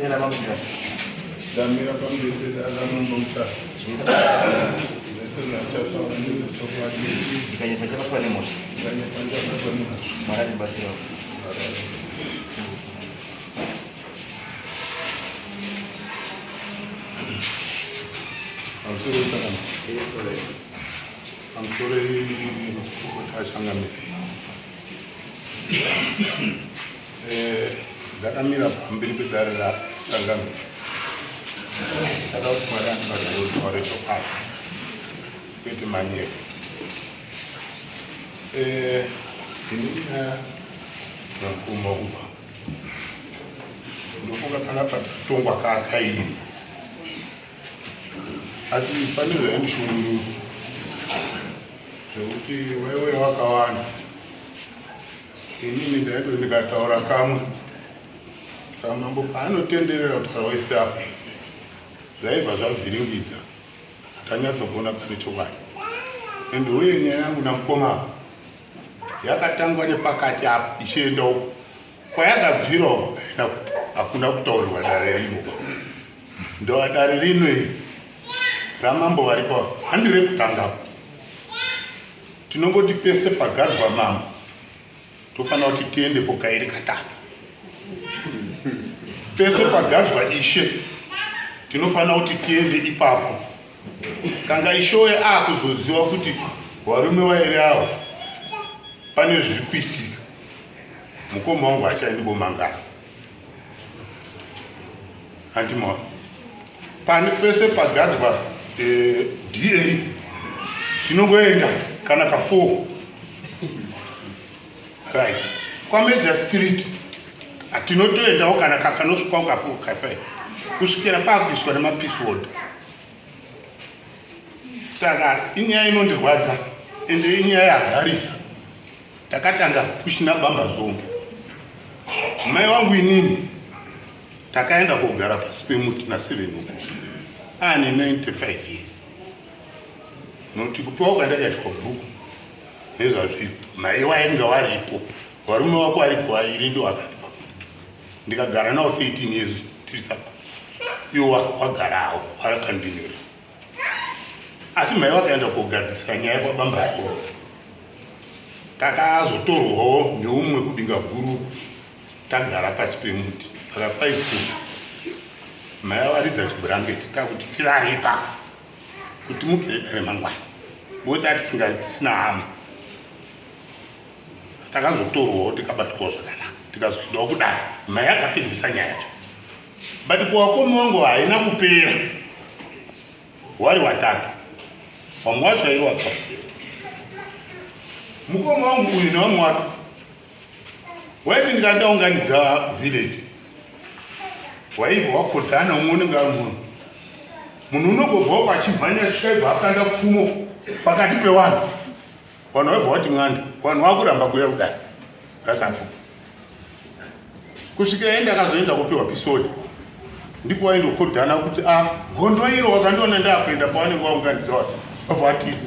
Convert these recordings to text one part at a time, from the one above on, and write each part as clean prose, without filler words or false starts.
Ndamira pamberi pedare ramambo Mutasa. Zvese zvachataura ndezvechokwadi. Ndikanyatsa chabatwa nemhosva. Ndikanyatsa ndichabatwa nemhosva. Mwari andibatsirawo. Pamusoro chakanaka. Pamusoro makurukota achangamira. Eh, ndakamira pamberi pedare rachangamira. Ndada kuti Mwari andibatsire kuti taure chokwadi kwete manyepo. Eh, ndine nyaya namukoma wangu. Ndofunga panapa tatongwa kakairi. Asi pane zvaindishungurudza zvekuti wewe wakawanda inini ndaito ndikataura kamwe saka mambo paanotenderera kutaura wese apo zvaibva zvavhiringidza tanyatsa kuona pane chokwadi and uye nyaya yangu namukoma yakatangwa nepakati apo ichienda uko kwayakabvira uko haina hakuna kutaurirwa dare rino Ndoa dare rino iri ramambo varipo handi rekutangapo. Tinongoti pese pagadzwa mambo tofanira kuti tiendepo kairi katatu. Pese pagadzwa ishe tinofanira kuti tiende ipapo. Kanga ishowe akuzoziva kuti varume vairi avo pane zviri kuitika, mukoma wangu hachaendi komangara. Andimona pane pese pagadzwa eh, DA tinongoenda kana ka 4 right kwaMajor Street tinotoendawo kana kakanosvikwawo ka 4 ka 5 kusvikira pakuiswa nemapeace order. Saka inyaya inondirwadza ende inyaya yagarisa. Takatanga kushina bamba zombo. Mai wangu inini takaenda kogara pasi pemuti na 7 uko ane 95 years nokuti kupiwa kwandakaitwa bhuku nezvazviri mai wainge waripo varume wako varipo vairi ndio wakandipa ndikagara nawo 13 years ndiri saka iwo wagarawo wakandinyoresa asi mai wakaenda kogadzirisa nyaya kwabamba zombo Takazotorwawo neumwe kudinga guru tagara pasi pemuti saka paipfuura mai varidza chibhurangeti takuti tirare ipapo kuti mukire dare mangwana ngokuti atisinga hama takazotorwawo tikabatwawo zvakanaka tikazoendawo kudare mai akapedzisa nyaya yacho but kuwakoma wangu haina kupera Wari watatu. Vamwe wacho airi wakafa. Mukoma wangu uyu nevamwe wake waiti ndikandaunganidza village waibva wakodhana umwe unenge ari munhu munhu unongobva wako achimhanya achisvika ibva akanda pfumo pakati pevanhu vanhu vaibva vati mwanda vanhu vakuramba kuuya kudai rasapfupa kusvikira ende akazoenda kopiwa pisoni ndipo waindokodhana kuti a ah, gondo iro wakandiona ndakuenda pavanenge vaunganidza vanhu vabva vatiza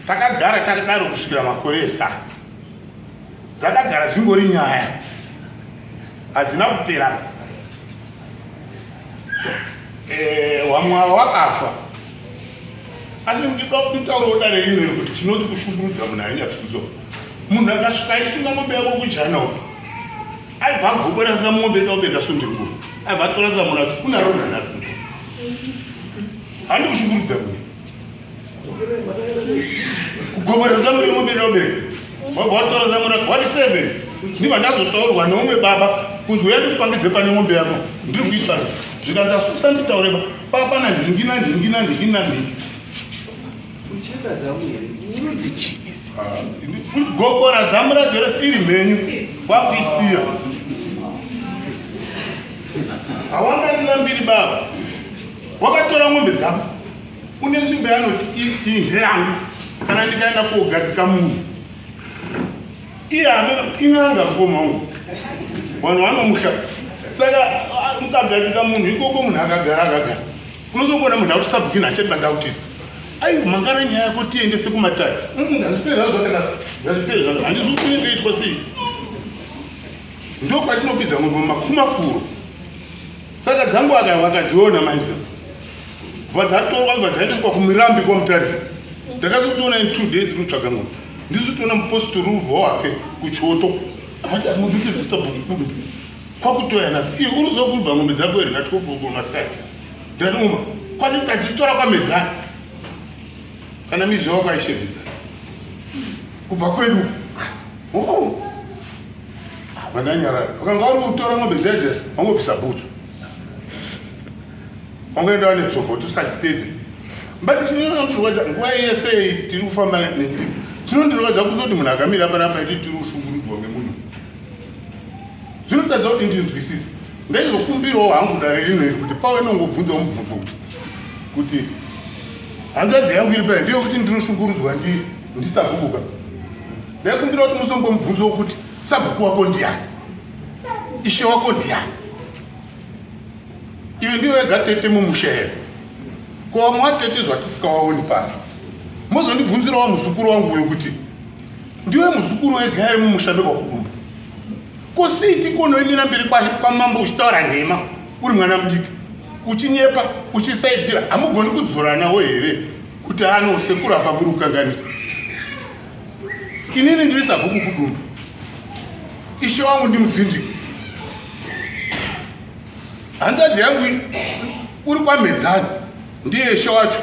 takagara takadaro kusvikira makore esa dzakagara dzingori nyaya hadzina kupera eh, wamwe ava wakafa asi nditaurawo dare rino iri kuti chinonzi kushungurudza munhu ainyatsuzo munhu akasvika aisunga mombe yako kujana uko aibva agoborasa mombe ikaubenda sundinguru aibva atorasa munhu ati kuna rona nhasi handi kushungurudza munhu kugoboresa muri mombe ikaubenda wabva watorasa munhu ati wati seven ndibva ndazotaurwa neumwe baba kunzi uya ndikupangidze pane mombe yako ndiri kuitsvaka zvikanzasusa nditaure Papa na nhingi na nhingi na nhingi na nhingi. Ucheka zamu here? Unoti chii? Gokora zamu racho rese iri mhenyu kwakuisiya. Hawangandirambiri baba. Wakatora mombe dzako. Une nzvimbo yaanoti iyi ndeyangu. Kana ndikaenda kogadzika munhu. Iye amene in'anga mukoma wangu. Vanhu vanomusha. Saka mukagadzika munhu ikoko munhu akagara akagara. Unozongoona munhu akuti sabhuku achati bandautisa. Ai mangara nyaya yako tiendese kumatare. Ngazvipere zvazvo zvakadaro. Ngazvipere zvazvo. Handizi kuti inenge itwa sei. Ndokwatinopidza mombe makumafuro. Saka dzangu wakadziona manje bva dzatorwa bva dzaendeswa kumirambi kwamutare. Ndakazotoona in 2 days rutsvaga ngombe, ndizotoona mupostori ubva wake kuchoto ati mundipedzisa bhuku kwakutoya nadzo. Iye unoziva kubva ngombe dzako here? Ndati kopoko masikati ndati uma kwasi tadzitora kwamedzana kana mizvi wakaishevedzana kubva kwedu. Oh. Vandanyarara vakanga vari kutora ngombe dzedze vangobvisa bhutsu, vangoenda vane tsoko tusadzitedze. But chinondirwadza nguva yese tiri kufamba nendimi, chinondirwadza kuzoti munhu akamira panapa iti tiri kushungurudzwa ngemunhu, zvinotadza kuti ndinzwisise. Ndaizokumbirawo hangu dare rino iri kuti pawe inongobvunzawo mubvunzo kuti hanzvadzi yangu iri paya ndeyekuti ndinoshungurudzwa ndisabhukuka. Ndaikumbira kuti musongomubvunzawo kuti sabhuku wako ndiani, ishe wako ndiani, iwe ndiwe wega tete mumusha here? Ko vamwe vatete zvatisikawaoni pano? Mozondibvunzirawo muzukuru wangu uyo kuti ndiwe muzukuru wega here mumusha mekwaKudumba? Ko sei tikonoimira mberi kwamambo uchitaura nhema uri mwana mudiki, uchinyepa, uchisaidzira? Hamugoni kudzoranawo here kuti ano sekuru apa muri kukanganisa? Inini ndiri sabhuku Kudumba, ishe wangu ndimudzindiki, hanzvadzi yangu uri kwamhedzani ndiye ishe wacho,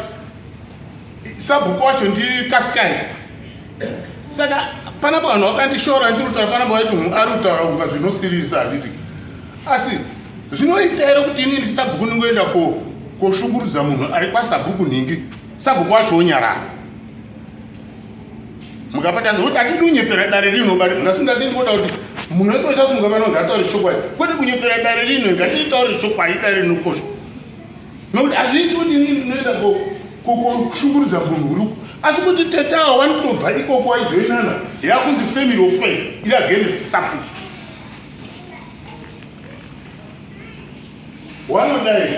sabhuku wacho ndikasikai. Saka panapa vanhu vakandishora ndiri kutaura panapa, vaiti ari kutaura kunga zvinosiririsa, handiti? Asi zvinoita here kuti inini sabhuku ndingoenda koshungurudza munhu ari kwasabhuku nhingi, sabhuku wacho onyarara? Mukapata nokuti hatidi kunyepera dare rino, but ndasingati ndikoda kuti munhu wese uchasunga pano ngataure chokwadi, kwete kunyepera dare rino. Ngatitaure chokwadi, dare rinokosha, nokuti hazviiti kuti inini ndinoenda koshungurudza munhu uri, asi kuti tete avo vanotobva ikoko waijoinana yakunzi family of five iri against sabhuku. Wanodai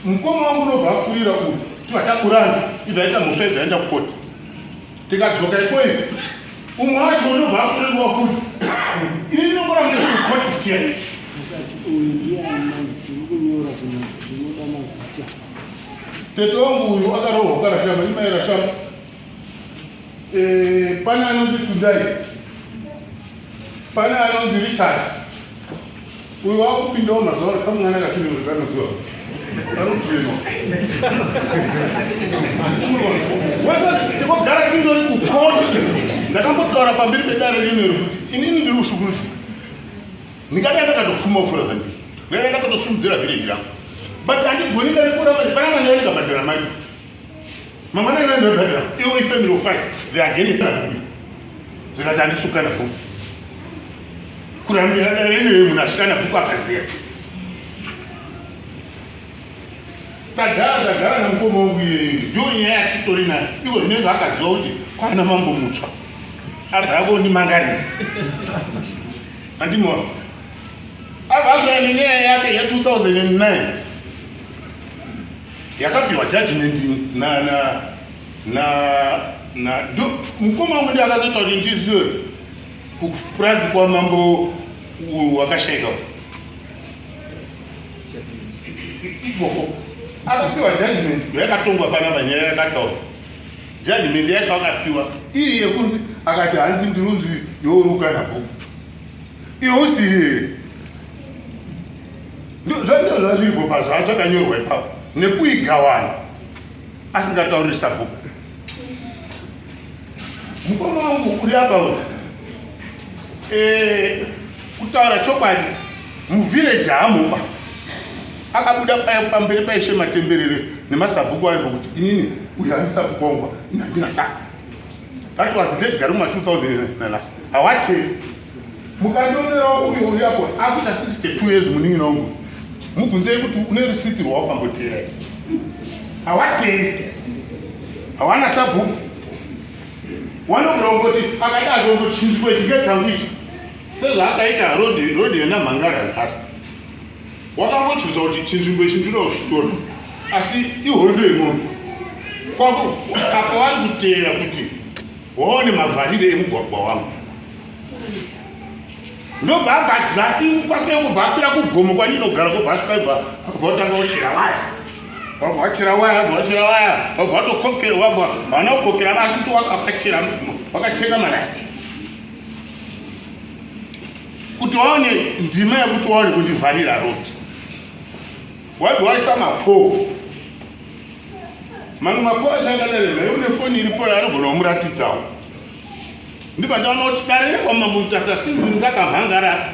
mukoma wangu unobva apfurira uyu, tibva takurana, ibva aita mhosva, ibva aenda kukoti, tikadzoka ikweyo, umwe wacho unobva afurirwa futi. Ini ndinongora ndezvekukoti chete. Ukati uyu ndiani manje? Tiri kunyora zvinoda mazita. Tete wangu uyu akarohwa karashama, imai Rashama. Pane anonzi Sundai, pane anonzi Richard, uyu wakupindawo mazuva ano kamwana katinori kanoziva kanobvema. Tikogara tindori kukoti. Ndakambotaura pamberi pedare rino iri kuti inini ndiri kushukurudzika, ndingadai ndakatopfuma ufura zvandiri, ndingadai ndakatosimudzira vhireji rangu, but handigoni. Ndarikuramba pana mwana ndikabhadhara mari mangwana ina ndinobhadhara iwo ifamily of five, they are against. Zvikati handisukana bhuku kurambira dare rino, munhu asvikana bhuku akaziya. Tagara tagara namukoma wangu iyeyu, ndio nyaya yatitori nayo iko zvinenge akaziva kuti kwana mambo mutsva abva akondimangarira andimona, abva azoya nenyaya yake ya2009 yakapiwa judgment na na na na ndo mukoma wangu ndiye akazoita kuti ndizive kupurazi kwamambo wakashaika ikoko akapiwa judgment yakatongwa panapa. Nyaya yakataura judgment yacho akapiwa iri yekunzi akati hanzi ndirunzi yoruka nabhuku, iwe usiri here? Ndozvandizvo zvazviripo pazvakanyorwa ipapo nekuigawana asingatauriri sabhuku. Mukoma wangu uri apa uyu, kutaura chokwadi, muvhireji haamupa akabuda pamberi paishe Matemberere nemasabhuku ayo kuti inini uyu handisabhuku wangu, ini handina saka. That was ndegari muma 2000 last hawatei. Mukandionerawo uyu uri apo akuita 62 years, munin'ina wangu, mubvunzei kuti une risiti rwawakambotera. Hawatei, hawana sabhuku, wanogona kungoti akada akongochinzwa ichi ngechangu ichi, sezvaakaita rodhi yenamhangara nhasi, wakangochuza kuti chinzvimbo ichi ndinoda kuzvitora, asi ihondo yemombe kwako apa vari kuteera kuti waone mavharire emugwagwa wangu. Ndobva abva nhasi kwake kubva apira kugomo kwandinogara kubva asvika ibva abva otanga kuchera waya. Wabva wachera waya, wabva wachera waya, wabva watokokera, wabva haana kukokera asi kuti wakachera wakacheka maraya. Kuti waone ndima yekuti waone kundivharira road. Waibva waisa mapoo. Mamwe mapoo acho akadai mhai une foni iripo yaanogona kumuratidzawo. Ndibva ndaona kuti dare rekwamambo Mutasa sinzi ndakamhangara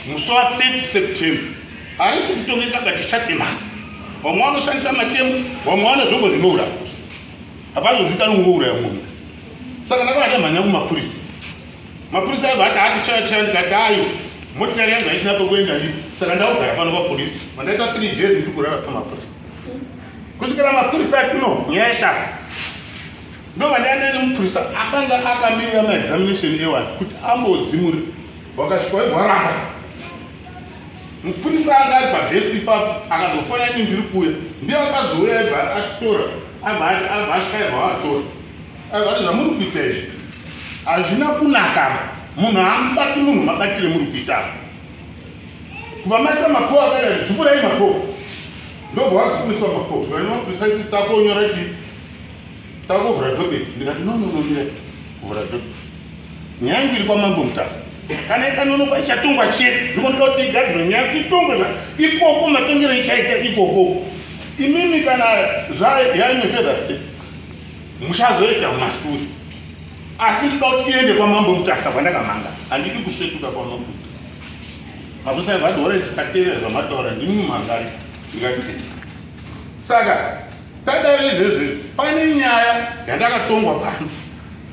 musi wa 30 September harisi kutongeka but tichatemana. Vamwe vanoshandisa matemo, vamwe vane zvombo zvinouraya. Hapanozikanwa kungouraya munhu. Saka ndakava ndamhanya kumapurisa. Mapurisa aibva ati hati chaya chaya ndikati ayo motikari yangu haichina pekuenda ndipo. Saka ndakugara pano papolisi. Mandaita 3 days ndiri kurara pamapurisa. Kusvikira mapurisa ati no nyaya yashata. Ndobva ndaenda nemupurisa akanga akamirira maexamination ewan kuti ambodzimuri wakasvika waibva waramba. Mupurisa anga ari padhesi ipapo akazofona ini ndiri kuuya ndiye akazouya aibva atora abva asvika aibva waatora aibva ati zvamuri kuita izvi hazvina kunaka munhu haamubati munhu mabatire muri kuita apa kuva maisa mapowo akadai dzukurai mapowo ndobva wadzukuriswa mapowo zvainwa mapurisa isi takonyora chii Takovhura docket ndikati no no no mira kuvhura docket. Nyaya yangu iri kwaMambo Mutasa. Kana ikanonoka ichatongwa chete. Ndinoda kuti igadzirwe nyaya itongwe ikoko matongero ichaita ikoko. Imimi kana zvayaine further step muchazoita mumasure. Asi ndinoda kuti tiende kwaMambo Mutasa kwandakamanga. Handidi kusvetuka kwaMambo Mutasa. Mapurisa aibva ati alright tateerera zvamataura ndimi mumhangari. Ndikati saka Tadaro izvezvi pane nyaya yandakatongwa pano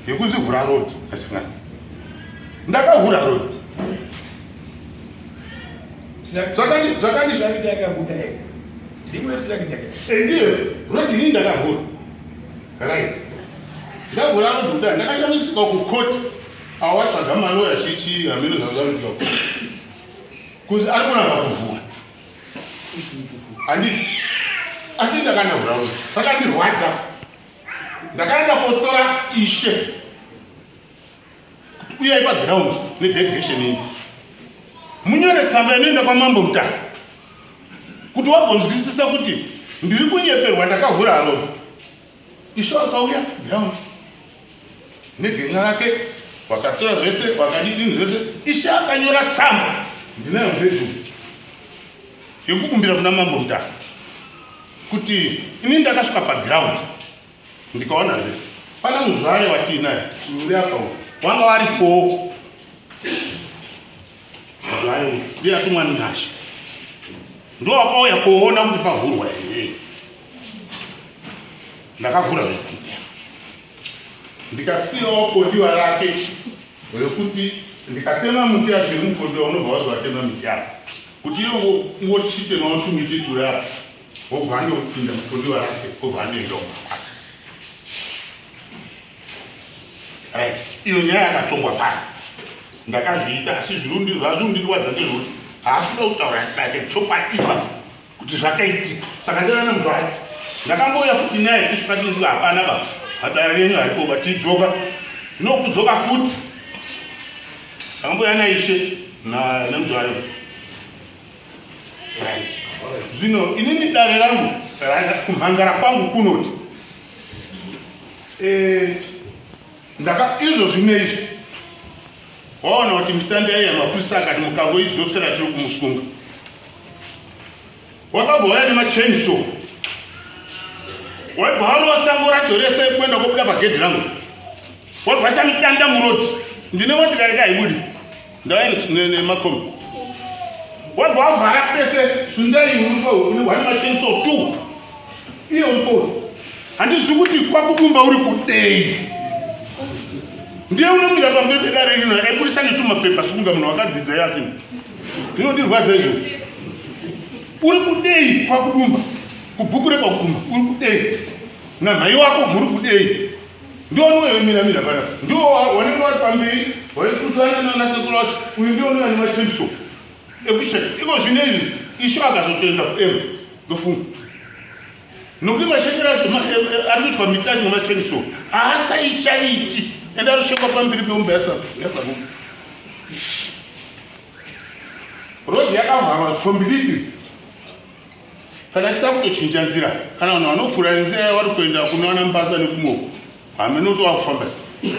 yekunzi vhura road nachangani. Ndakavhura road. Zvakandi zvakandi Ndiyo road ini ndakavhura. Right. Ndavhura road kudai ndakashamisika kucourt awatsvaga maloya chichi hameno zvakazoitika kucourt. Kuzi ari kuramba kuvhura. Handiti asi ndakanavhura zvakandirwadza ndakaenda kotora ishe kuti uyai paground nedelegation iyi munyore tsamba inoenda kwamambo mutasa kuti wagonzwisisa kuti ndiri kunyeperwa ndakavhura road Ishe akauya ground negen'a rake vakatora zvese vakadidini zvese. Ishe akanyora tsamba ndinayo mubedroom yekukumbira kuna mambo Mutasa kuti ini ndakasvika paground ndikaona zvese pana muzvare watiinaye uri apa wanga waripowo muzvare ndiye atumwa nashe ndowakauya kuona kuti pavhurwa here ndakavhura zvitupa ndikasiyawo kondiwa rake rekuti ndikatema muti yacho iri mukondiwa unobva wazi watema miti yako kuti iye ngoti chitemawo tumiti turi apa wobva andopinda mukondiwa rake obva andoenda kumba kwake right iyo nyaya yakatongwa pano ndakazviita asi zvirundirwadza ndezvekuti haasi kuda kutaura dake chokwadi ipapo kuti zvakaitika saka ndaiva nemuzvare ndakambouya futi naye kusvika tinzwa hapana ba hadare renyu haripo ba tidzoka ndinokudzoka futi ndakambouya naishe nemuzvare zvino inini dare rangu kumhangara kwangu kunoti eh, ndaka izvo zvine izvi waona kuti mitanda iya mapurisa akati mukangoidzosera tiri kumusunga wakabva waya nemachainsaw waibva warova sango racho rese kuenda kobuda pagedhi rangu wabva waisa mitanda murodhi ndine motikari kaibudi ndauya nemakombi wabva wavhara pese sundai uripo une machainsaw two iye uripo handizi kuti kwakudumba uri kudei ndiye unomira pamberi pedare rino aibudisa netumapepa sekunga munhu wakadzidza yasini zvinondirwadza izvo uri kudei kwakudumba kubhuku rekwakudumba uri kudei namhai wako muri kudei ndiwo unoyemira mira panapa ndiwo wanenge wari pamberi waikusana nanasekuru wacho uyu ndiwo unenge nemachinso ekucheka iko zvino izvi isho akazotoenda kuema ndofunga nokuti mashekero acho ari kuitwa miti acho nemacheniso haasaichaiti ende arishekwa pamberi peumba yasabuda. Road yakavharwa completely. Kana isina kutochinja nzira, kana vanhu vanofura nzira yavari kuenda kunowana mbasa nekumoko, hameno kuti wakufamba sei.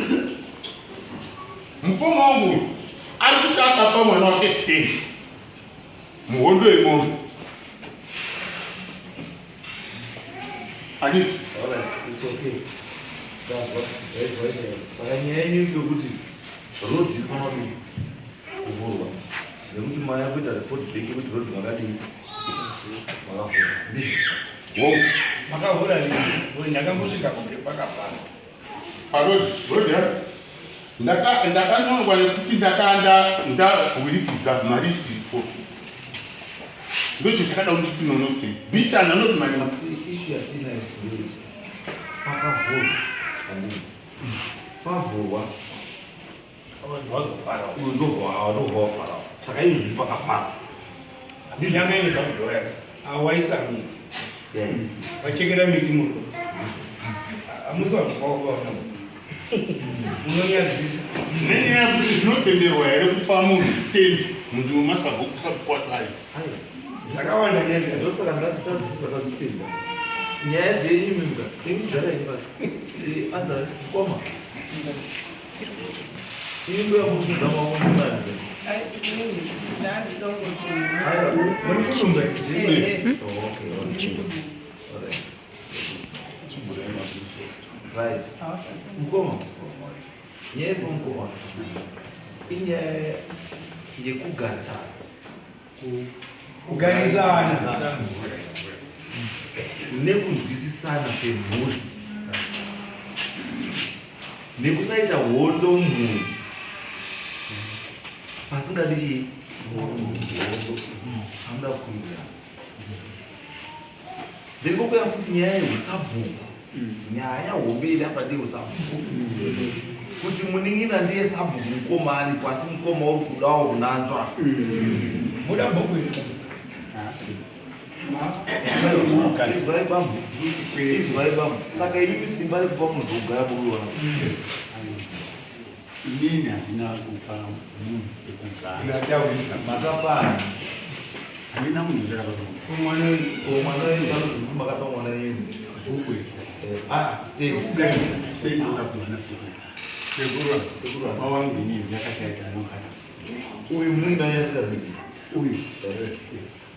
Mukoma wangu uyu ari kuti akafa mwana wake stand muhondo yemoyo. Handiti? Alright, it's okay. Ndazwa, ndaizwa nyaya. Saka nyaya yenyu ndeyekuti road inofanira kudii? Kuvhurwa. Nekuti maya kuita report back yekuti road makadii? Makavhura. Ndizvo. Hongu. Makavhura rini? Ndakambosvika kunge pakavharwa. Paroad, road yacho. Ndakanyorwa nekuti ndakanda ndahwirikidza mari isipo. Ndocho chakada kuti tinonotse. Bichana not mari. Asi issue yatinayo ndeyekuti pakavhurwa handii? Pavhurwa uyu ndobva ndobva wavhara. Saka izvozvi pakavhara. Ndanga ine backdoor yake. Awaisa miti. Vachekera miti muno. Hamusi vanhu kwavo. Munonyadzisa. Nenyaya yekuti zvinotenderwa here kupa munhu stand munzvimbo masabhuku sabhuku wacho ayo. Dzakawanda nyaya dzacho. Ndosaka ndakazipinza. Nyaya dzenyu mimba, imudhara yenyu basi. Anza mukoma. Imi mbuya muri kuda maoko manje. Muri kurumba here? Oh, okay, okay. Alright. Right. Mukoma. Nyaya yepamukoma. Inyaya yekugarisana. Kugarisana. Nekunzwisisana semhuri. Nekusaita hondo mhuri. Pasingadi chii? Hondo. Hamuda kuwirirana. Then kokuya futi nyaya yeusabhuku. Nyaya hombe iri apa ndeyeusabhuku. Kuti munin'ina ndiye sabhuku mukoma aripo asi mukoma uri kudawo kunanzva. Muda bhuku iri. Izwai bambo. Izwai bambo. Saka imimi simba rekupa munhu kugara muriona. Inini handina kupa munhu pekugara. Ndataurisa. Makapana. Handina munhu ndakapa munhu. Mwana O mwana wenyu vanoti makapa mwana wenyu. Bhuku iri. Ah, state. Stand ndakapiwa nasekuru. Sekuru. Sekuru. Baba wangu inini ndakashaika anogara. Uyu munin'ina wenyu asingazivi. Uyu.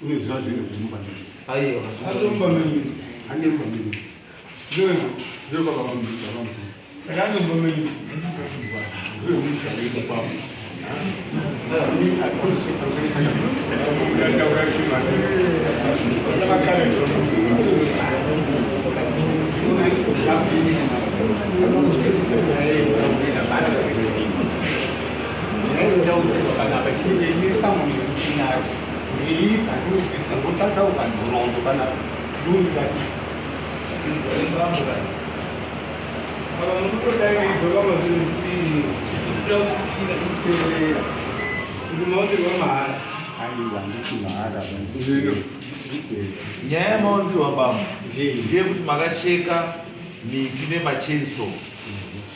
Unoziva zvinhu zvinopa miri. Aiwa. atomba menyu. Handei pamiri. Ndiro baba vangu baba vangu. Saka anomba menyu. Ndiro musha wedu kwavo. Ndataura chimati. Makare. Izwai bambo kani. Ava mukutodairidzwa pamazvinhu kuti toda kuteerera. Kuti maonzerwa mahara. Aiwa nditi mahara. Nyaya yamaonzerwa bambo ndeyekuti makacheka miti nemachenso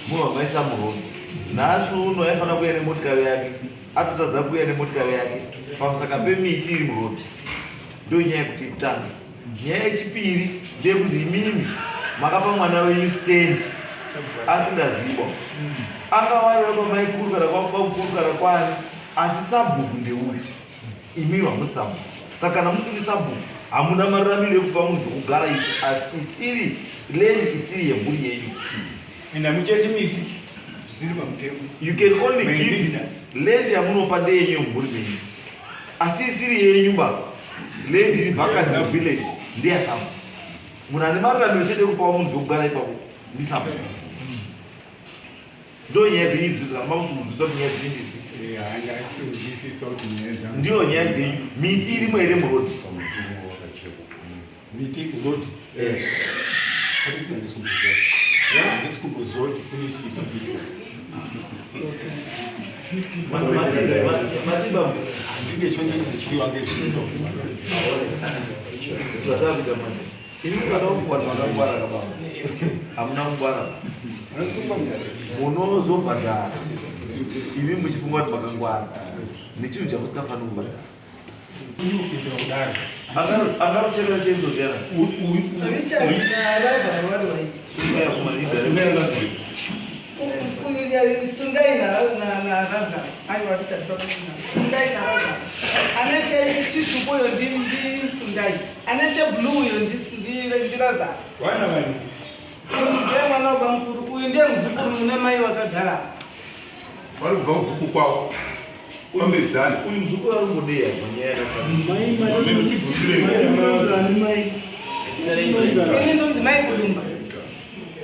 munhu wakaisa muroad. Nhasi uno aifanira kuuya nemotikari yake atotadza kuuya nemotikari yake pamusaka pemiti iri muroad. Ndiyo nyaya yekuti kutanga. Nyaya yechipiri ndeyekuti imimi makapa mwana wenyu stand asingaziva. Angava kwamaikuru kana kwabamukuru kana kwani asi sabhuku ndeuyu. Imimi hamusi sabhuku. Saka kana musiri sabhuku hamuna maruramiro ekupa munhu pekugara isiri land isiri yemhuri yenyu. Ende hamucheki miti zvisiri pamutemo. You can only My give indigenous. land yamunopa ndeyenyu yemhuri menyu. Asi isiri yenyu ba land iri vacant muvillage ndeyasabhuku. Munhu ane maruramiro chete ekupawo munhu pekugara ipapo ndisabhuku. Ndo nyaya dzenyu idzodzo kana makusungunzisa kuti nyaya dzenyu idzi. Handisi kuti nyaya dzangu. Ndiyo nyaya dzenyu. Miti irimo here muroad? Miti road. Handisi kumboziva kuti kune chii. Mati bambo. Handinge chonde chichiwa ngezvino. Zvatakuita manje. Imi mukada kufunga kuti makangwara kababa. Hamuna kungwara. Munozobhadhara. Imi muchifunga kuti makangwara. Nechinhu chamusingafaniri kubhadhara. Angaruchekera chenzo zviyana. Richard naLazaro vari vai. Sundai naLazaro. Aiwa Richard pakasina. Sundai naLazaro. Ane chitsvuku uyo ndiSundai. Ane cheblue uyo ndiLazaro. Wana vani. Uyu ndiye mwana wabamukuru, uyu ndiye muzukuru mune mai vakagara. Vari kubva kubhuku kwavo pamedzana. Uyu muzukuru ari kumbodeya panyaya yakasana. Mai. Ini ndonzi mai Kudumba.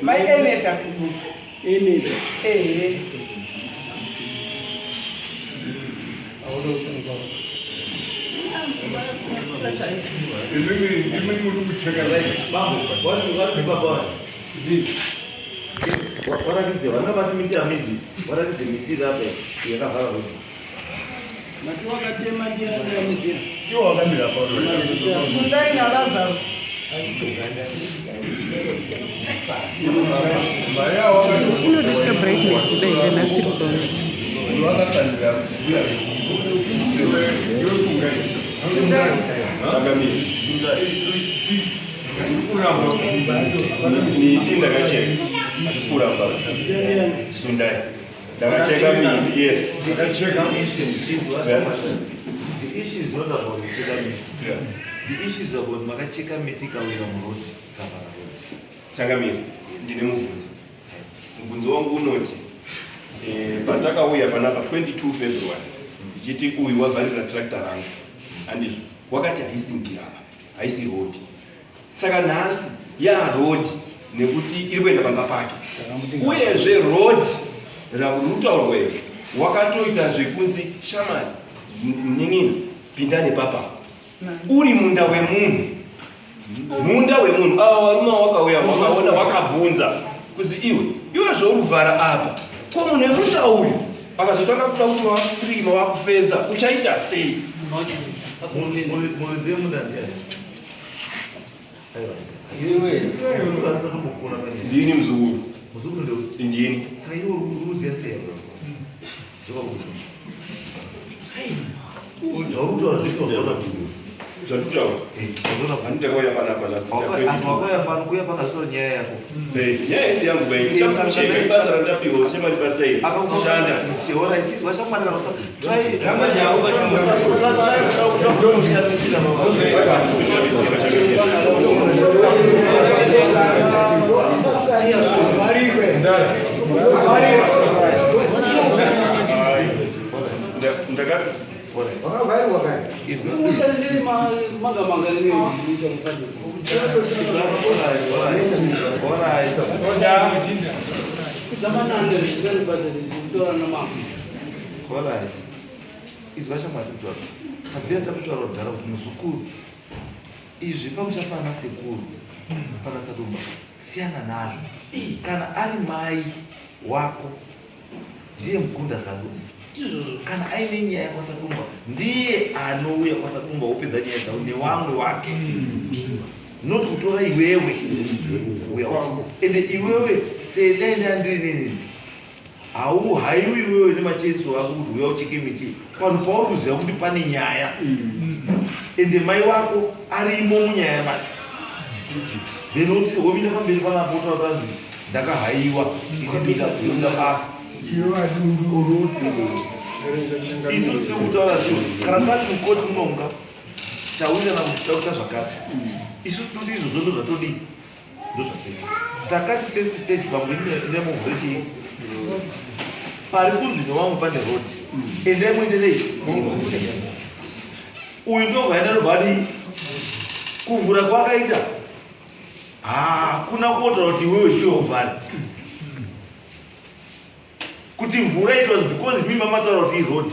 Mai Eneta Kudumba. Eneta. Ehe. Imimi muri kucheka. Bambo, vari baba. Waratidze vana vati miti amizi, waratidze miti iri apa yakavhara road. Mati wakatema ndiani wamuzvira? Iwo wakamira pauro. Sundai naLazarus. Mai avo Inotoita brightness kudai ndanhasi kudonetsa. Vakatandira mbuya. Sundai. Changamire. Sundai. Miti ndakacheka. Hatisi kuramba. Sundai. Ndakacheka miti, yes. Ndakacheka. The issue is not about kucheka miti. Yeah. The issue is about makacheka miti ikawira muroad ikavhara road. Changamire, ndine mubvunzo. Mubvunzo wangu unoti patakauya panapa 22 February ndichiti uyu wavharira tractor rangu, handizvo? Wakati haisi nzira apa, haisi road. Saka nhasi yaroad nekuti iri kuenda pamba pake. Uyezve road rarutaurwa iri wakatoita zvekunzi shamani munin'ina pinda nepapa uri munda wemunhu, munda wemunhu. Ava varume wakauya wakaona wakabvunza kuzi iwe iwe zvouruvhara apa, ko munhu wemunda uyu akazotanga kuda kuti wakurima wakufenza uchaita sei? Muridzi wemunda ndiani? Aiwa. Muzukuru asina kumbokura panyaya. Ndini muzukuru. Muzukuru ndio. Ndini. Saka iwe uri kuziya sei apa? Zvakakuti. Zvauri kutaura zvese wazvaona video. Zvatutaura Zvazvaona handiti takauya panapa last Anhu wakauya pano kuuya pano hazvisoro nyaya yako. Nyaya isi yangu bai chakucheka ibasa randapiwa chemari basa iri shanda. Chiona ichizwa shamwari kana usa try Ndaka Manga Alright. Izwa shamwari kutaura. Tabvira takutaura kudhara kuti muzukuru izvi pamusha pana sekuru pana sadumba siyana nazvo. Kana ari mai wako ndiye mukunda sadumba. Kana aine nyaya kwasadumba ndiye anouya kwasadumba wopedza nyaya dzavo nevamwe wake. Not kutora iwewe uya wako. Ende iwewe sedai ndandiri nini hau haiwi iwewe nemachenso ako kuti uya ucheke miti panhu pauri kuziva kuti pane nyaya ende mai wako arimo munyaya macho, then woti womira pamberi panapo wotaura tanzi ndakahaiwa inoda basa. Isusu tiri kutaura zviro kana tati mukoti unonga tawirirana kuti takuita zvakati, isusu toti izvozvo ndo zvatodii, ndo zvatiri takati first stage pamwe nemuvhure chii pari kunzi nevamwe pane road, endai muite sei. Uyu ndobva ndobva adii kuvhura kwakaita hakuna kuotaura kuti iwewe chiovhari kuti mvura. It was because mima mataura kuti iroad,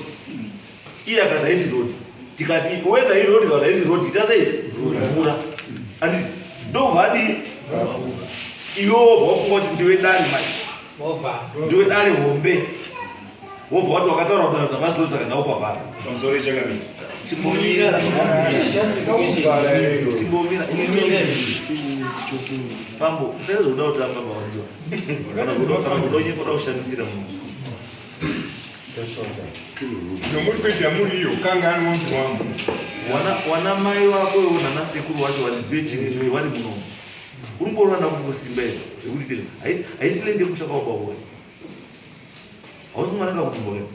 iye akati haisi road, tikati whether iroad kana haisi road ita sei, mvura, handiti? Ndobva adii iwe wobva wafunga kuti ndiwe dare manje, ndiwe dare hombe, wobva wati wakataura kuti havasi road, saka ndaupavhara. Pamusoro ichangamire. Chimbomira, chimbomira, imira pambo usaizoda kutamba mawaziwa kana kuda kunyepa kuda kushamisira munhu. Nomuri kuita muri iyo kanganwa mtu wangu. Wana mai wako iwo nana sekuru wacho walizive chinhu ichocho wari munomu. Uri kumboona kungosimba here zvekuti haisi lende kusha kwako kwako. Hausi mwana kakutumba wewe.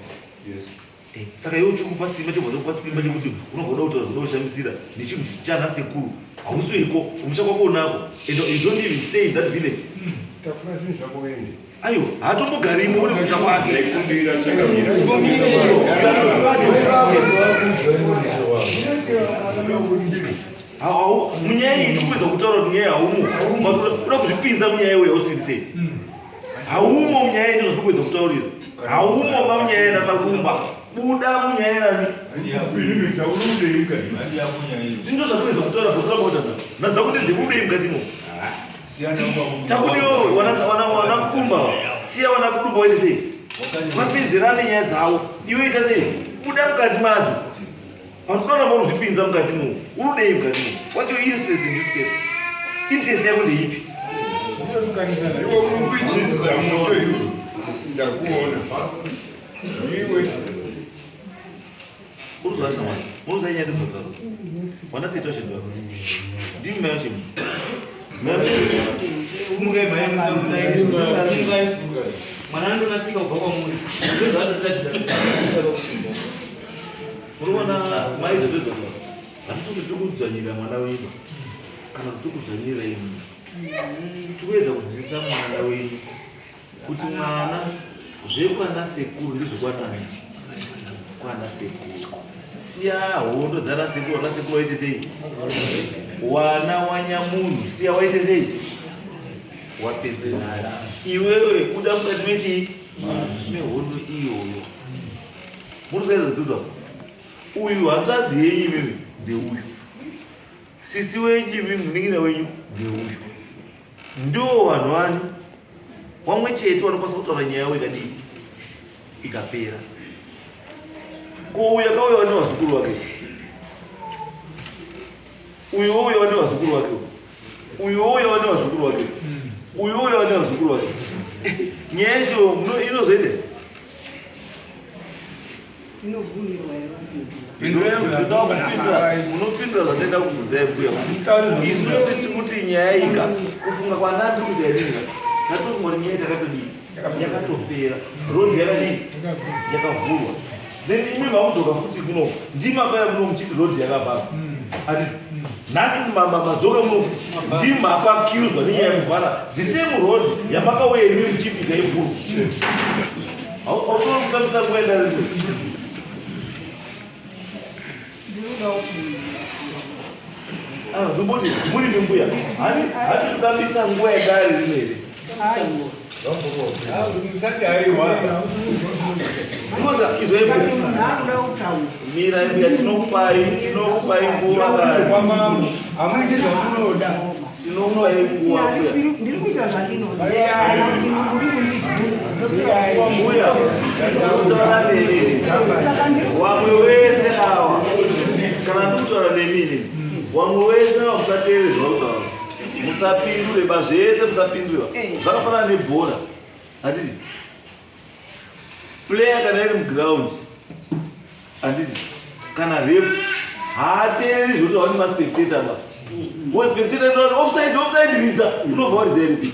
Yes. Eh, saka iwe chikupa simba chobva chokupa simba chekuti unobva uda kutaura zvinoshamisira nechinhu chana sekuru hausi iko kumusha kwako unako and you don't even stay in that village. Takura zvinhu zvako uende. Aiwa, haatombogarimo uri kumusha kwake. Ndaikumbira chakamira. Munyaya iyi tikupedza kutaura kuti nyaya haumo. Uda kuzvipinza munyaya iyoyo yausiri sei? Haumo munyaya iyi ndizvo zviri kuedza kutaurira. Haumo pa munyaya yanasakumba. Buda munyaya nani? Kuinimidza uri kudei mukati? Ndizvo zvatikuedza kutaura kuti kutaura. Nadza kuti dzibudei mukati mo. Takuti wewe wana kumba. Siya wana kumba waite sei? Vapedzerane nyaya dzavo. Iwe ita sei? Buda mukati madzo. Panoda kuramba urikuzvipinza mukati mo. Urudei mukati mo? What's your interest in this case? Interest yako ndeipi? Iwe uri kuichidza moto iwe. Ndakuona. Iwe. Uruzwa mwana. Uruzwa nyaya ndizvo. Wana tito shidwa. Ndimi mai wacho. Simukai mai simukai. Mwana andonatsika kubva kwamuri. Ndozvaatotiratidza kuti akatsika pakusimba. Unoona mai zvezvo. Hatisi kuti tiri kudzvanyirira mwana wenyu kana kuti tiri kudzvanyirira imi. Tikuedza kudzidzisa mwana wenyu kuti mwana zvekwana sekuru ndezvekwanani kwana sekuru. Siya hondo dzana sekuru, wana sekuru waite sei? Wana wanyamunhu siya waite sei? Wapedzerana. Iwewe kuda mukati mechii? Mehondo iyoyo. Munosaedza kutudza uyu hanzvadzi yenyu imimi ndeuyu, sisi wenyu imimi munin'ina wenyu ndeuyu. Ndiwo vanhu vani wamwe chete vanokwanisa kutaura nyaya yavo ikadii ikapera. Ko uyu akauya wane vazukuru vake, uyu wouya wane vazukuru vake, uyu wouya wane vazukuru vake, uyu wouya wane vazukuru vake. Nyaya yacho inozoita munopindura zvatenda kubvunzai mbuya. Isu yose tikuti nyaya ika kufunga kwandati kuti yaidinga tatofunga kuti nyaya takatodii yakatopera, rodhi yakadii yakavhurwa, then imi makudzoka futi kuno ndimakauya muno muchiti rodhi yakavharwa. Hatisi nhasi madzoka muno futi ndimakaccuswa nenyaya yekuvhara the same road yamakauya imi muchiti ikaivhurwa. Hautori kutambisa nguva yedare. Ndomboti muri mbuya hati kutambisa nguva yedare rino here? Musati aiwa. Because izvo mira mbuya, tinokupai nguva kare. Kwamambo hamuiti zvamunoda. Tinokupai nguva mbuya. Ndiri kuita zvandinoda. Uri kundibvunza. Mbuya, ndikutaura nemi. Wamwe wese awa, kana ndikutaura nemi, wamwe wese awa musateerere zvakutaura, musapindure bazvese, musapindure. Zvakafanana nebhora, handiti? Player kana iri muground, handiti, kana ref haateereri zvoti waoni maspectator ba wo spectator ndoti offside, offside, ridza, unobva waridza iripi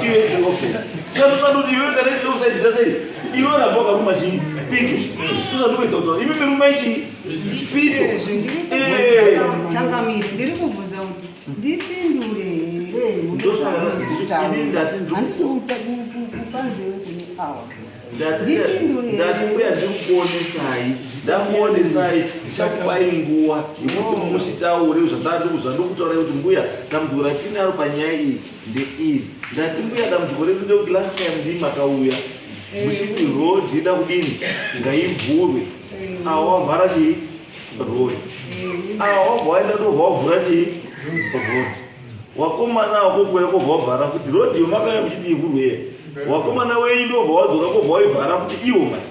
iwe isiri offside? Saka kuti iwe kana isiri offside ita sei? Iwe ramba wakaruma chii? Pito. Usandikuedza kutaura imi mirumai chii? Pito. Changamire, ndiri kubvunza kuti ndipindure here? Ndosaka ini ndati Handisi kupa nzeve kune awa. Ndati mbuya, ndikuonesai, ndakuonesai, ndichakupai nguva yekuti muchitaure zvandikutaura kuti mbuya, dambudziko ratinaro panyaya iyi ndeiri. Ndati mbuya, dambudziko redu ndekuti last time ndii makauya muchiti road ida kudini, ngaivhurwe. Awa wavhara chii? Road. Awa wabva waenda ndobva wavhura chii? Road. Wakomana wakokuya kobva wavhara futi road iyo makauya muchiti ivhurwe iya. Wakomana wenyu ndobva wadzoka kobva waivhara futi iwo manje.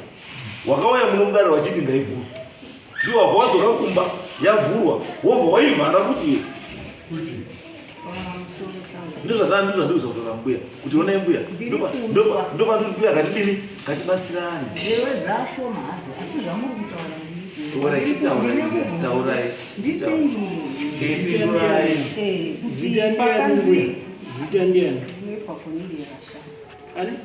Wakauya muno mudare wachiti ngaivhurwe, ndiwo wabva wadzoka kumba yavhurwa, wobva waivhara futi iyo. Ndozvandikuza kutaura mbuya kuti onai mbuya ndopandiri mbuya ngatidini ngatibatsirane. Nzewe dzashoma hadzo asi zvamuri kutaura Taurai, chitaurai, taurai. Ndipindure. Zita ndiani mbuya? Zita ndiani? Ndinoitwa Cornelia Rashama. Ani?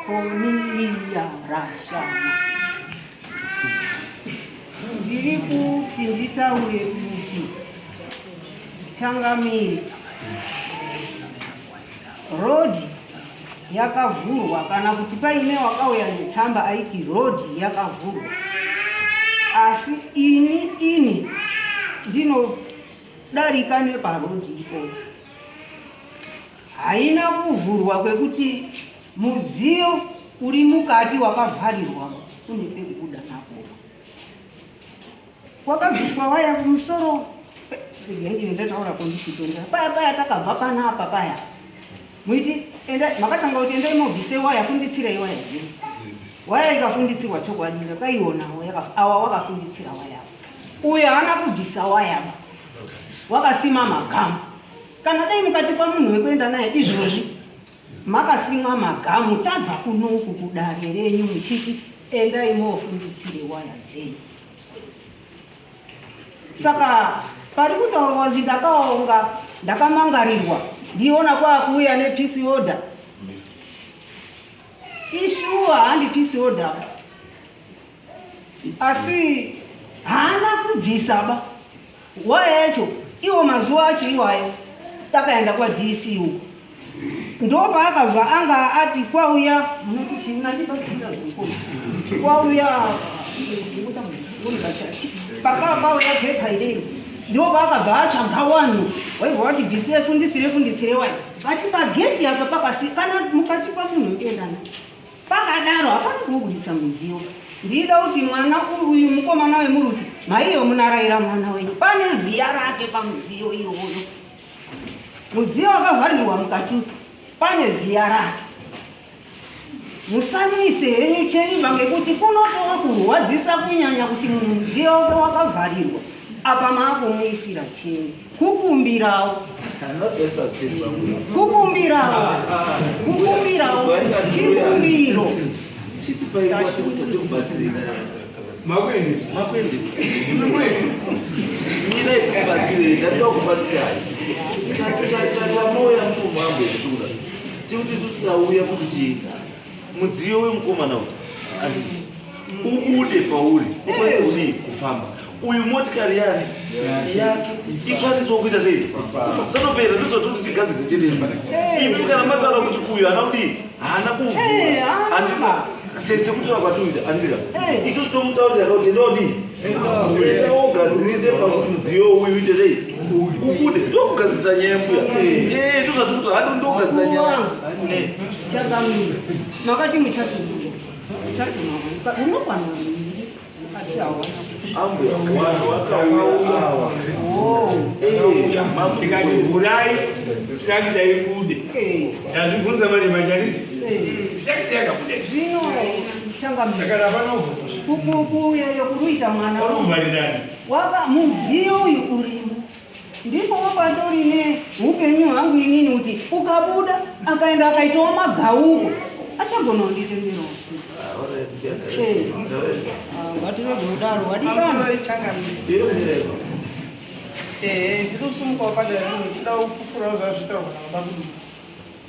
Cornelia Rashama. Ndiri kuti nditaure kuti changamire rodhi yakavhurwa kana kuti paine wakauya netsamba aiti rodhi yakavhurwa asi ini ini ndinodarika neparodhi ipopo haina kuvhurwa kwekuti mudziyo uri mukati wakavharirwa une pekubuda napo Kwakabviswa waya kumusoro regai ndataura kondishitondera paya paya takabva panapa paya muiti enda makatanga kuti endai mobvise waya funditsirei waya dzino waya ikafunditsirwa chokwadi ndakaionawo awa wakafunditsira waya uyo haana kubvisa waya ba wakasima magamu kana dai mukatipa munhu wekuenda naye izvozvi Makasimwa magamu tabva kunoku kudare renyu muchiti endai mofunditsire waya dzenyu. Saka pari kutaurwa kuti ndakaonga ndakamangarirwa ndiona kwakuuya nepeace order. Ishuwa handi peace order. Asi haana kubvisa ba. Waya yacho iwo mazuva acho iwayo takaenda kwaDC uko ndopaakabva anga ati kwauya munoti chii unandibasira kwauya pakava pauya pepa ireri ndipo paakabva atsvaga wanhu waibva wati bvisire fundisire fundisire wai vati pageti apa pakasi kana mukati pamunhu utoendana Pakadaro hapana kunobuditsa mudziyo. Ndida kuti mwana uyu mukomana wemuruti maiyo munaraira mwana wenyu pane ziya rake pamudziyo iyoyo. Mudziyo wakavharirwa mukati pane ziya rake. Musamwise henyu chenyu ngekuti kunotova kurwadzisa kunyanya kuti munhu mudziyo wake wakavharirwa apa maakumuisira chenyu. Kukumbirawo. Kukumbirawo. Kukumbirawo. Chikumbiro. Makwende. Makwende. Mira tikubatsire, ndinoda kubatsirai. Chamoya mumambo yekutura. Tikuti isusu tauya kuti chii? Mudziyo wemukomana uyu. Anditi. Ubude pauri ukwanise kudii kufamba. Uyu motikari yani yake ikwanisewo kuita sei? Zvatopera ndozvatoti tigadzirise chete. Imi kana mataura kuti uyu haana kudii? Haana kuvhura. Andika sekutaura kwatinoita andika. Isusu tomutaurira kuti enda udii? Enda ugadzirise pakuti mudziyo uyu uite sei? Ubude. Ndokugadzirisa nyaya mbuya. Eh, ndozvatikuti handi ndokugadzirisa nyaya. Chakamira. Makati muchatubuda. Tikati vhurai tirakita ibude. Ndazvibvunza manje manje anditi tirakita yakabuda. Zvino saka rapanovhurwa. Kuuyayo kuruita mwana. Kuvharirani. Waka mudziyo uyu urimo. Ndipo pandori neupenyu hwangu inini kuti ukabuda akaenda akaitawo magauko achagona kunditendera usiku. Ngatirege kudaro wadikana. Ehe, ndinosumukawo padare rino ndichida kupupurawo zvazvitaurwa nababa Kuduku.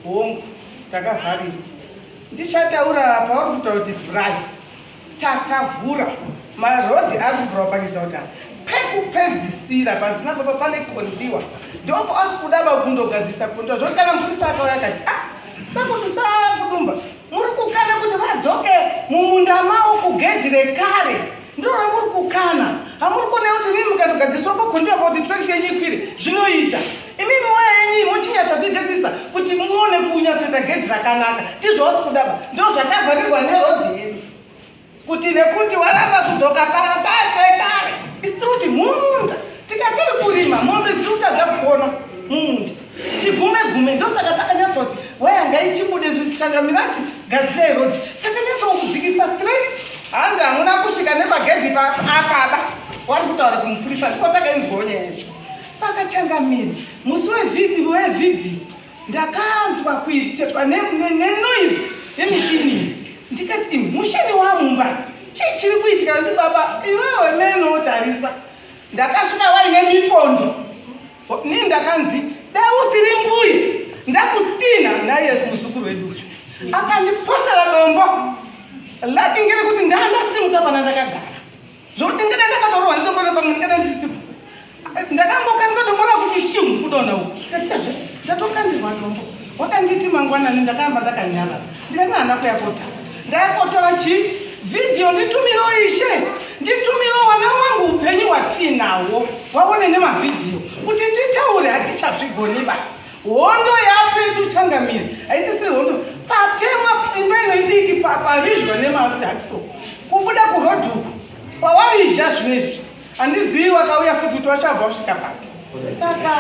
Hongu, takavharirwa. Ndichataura pauri kutaura kuti vhurai. Takavhura marodhi ari kuvhura kupangidza kuti pekupedzisira panzina baba pane kondiwa ndopo asi kuda vakundogadzisa kondiwa zvoti kana mupurisa akauya akati ah sakudusakudumba muri kukana kuti vadzoke mumunda mavo kugedhi rekare ndiro ramuri kukana hamuri kuona kuti mimi mukatogadziswa pakondiwa pakuti tirekiti yenyu ikwire zvinoita Imimi waya yenyu mochinyatsa kuigadzirisa kuti muone kunyatsoita gedhi rakanaka. Ndizvo wasi kudaba. Ndizvo zvatavharirwa nerodhi yedu. Kuti nekuti waramba kudzoka pekare. Isi tiri kuti mumunda. Tikatiri kurima mombe dziri kutadza kupona mumunda. Tigume gume ndosaka takanyatsa kuti waya ngaichibude zvichangamirati gadzirai rodhi. Takanyatsa kudzikisa straight. Hanzi hamuna kusvika nepagedhi apaba. Wari kutaura kumupurisa ndipo takainzwawo nyaya yacho. Saka changamire, musi wevhidhiyo ndakanzwa kuitetwa nenoise yemishini, ndikati, imi, mushini wamumba, chii chiri kuitika? Kuti baba iwewe menotarisa, ndakasvika waine mipondo. Nii ndakanzi dai usiri mbuye ndakutina naye muzukuru wedu akandiposera dombo laki ngerekuti ndandasimuka pana ndakagara, zvokuti ngada ndakatorwa nedombo pamwe ndingada ndisipo. Ndakamboka dombo rakuti shimu kudonha uku, katikazve ndatokandirwa dombo. Wakanditi mangwanani, ndakaramba ndakanyarara, ndikati hana kuyakota, ndayakotora chi vhidhiyo. Nditumiro ishe, nditumiro wana wangu upenyu hwatiinawo waone nemavhidhiyo kuti titaure. Hatichazvigoniba, hondo yapedu changamire haisisiri hondo. Patemwa imba ino idiki, parizhwa nemasihakiso kubuda kurodhi uku pawarizha zvino izvi, handizivi wakauya futi kuti wachabva wasvika papi. Saka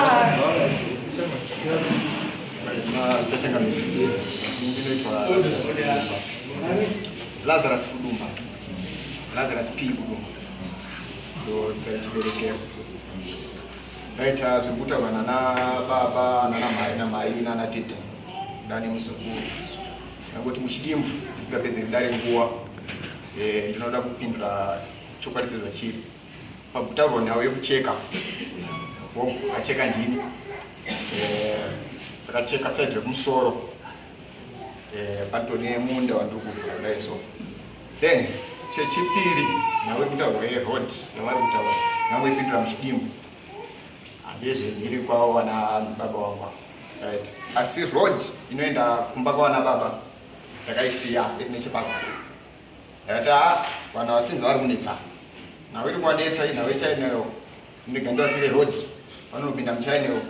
Ndinoitwa Lazarus Kudumba, Lazarus P Kudumba, ndo chiberekero. Right, zviri kutaurwa nana baba, nana mai, namai, nana tete nani muzukuru, nangoti muchidimbu tisingapedze dare nguva, ndinoda kupindura chokwadi sezvachiri. Pakutaurwa nhau yekucheka, hongu, acheka ndini. Ndakacheka side rekumusoro, patone munda wandiri kuvhura kudai. So then chechipiri, nhau yekutaurwa yeroad yavari kutaura, ngangoipindura muchidimbu, handezvendiri kwavo vana baba vangu, right? Asi road inoenda kumba kwavana baba ndakaisiya iri nechepazasi. Ndakati a vanhu vasinzi vari kunetsa, nhau iri kuvanetsa inhau yechaineo, ndega ndivasire road, vanopinda muchaineo.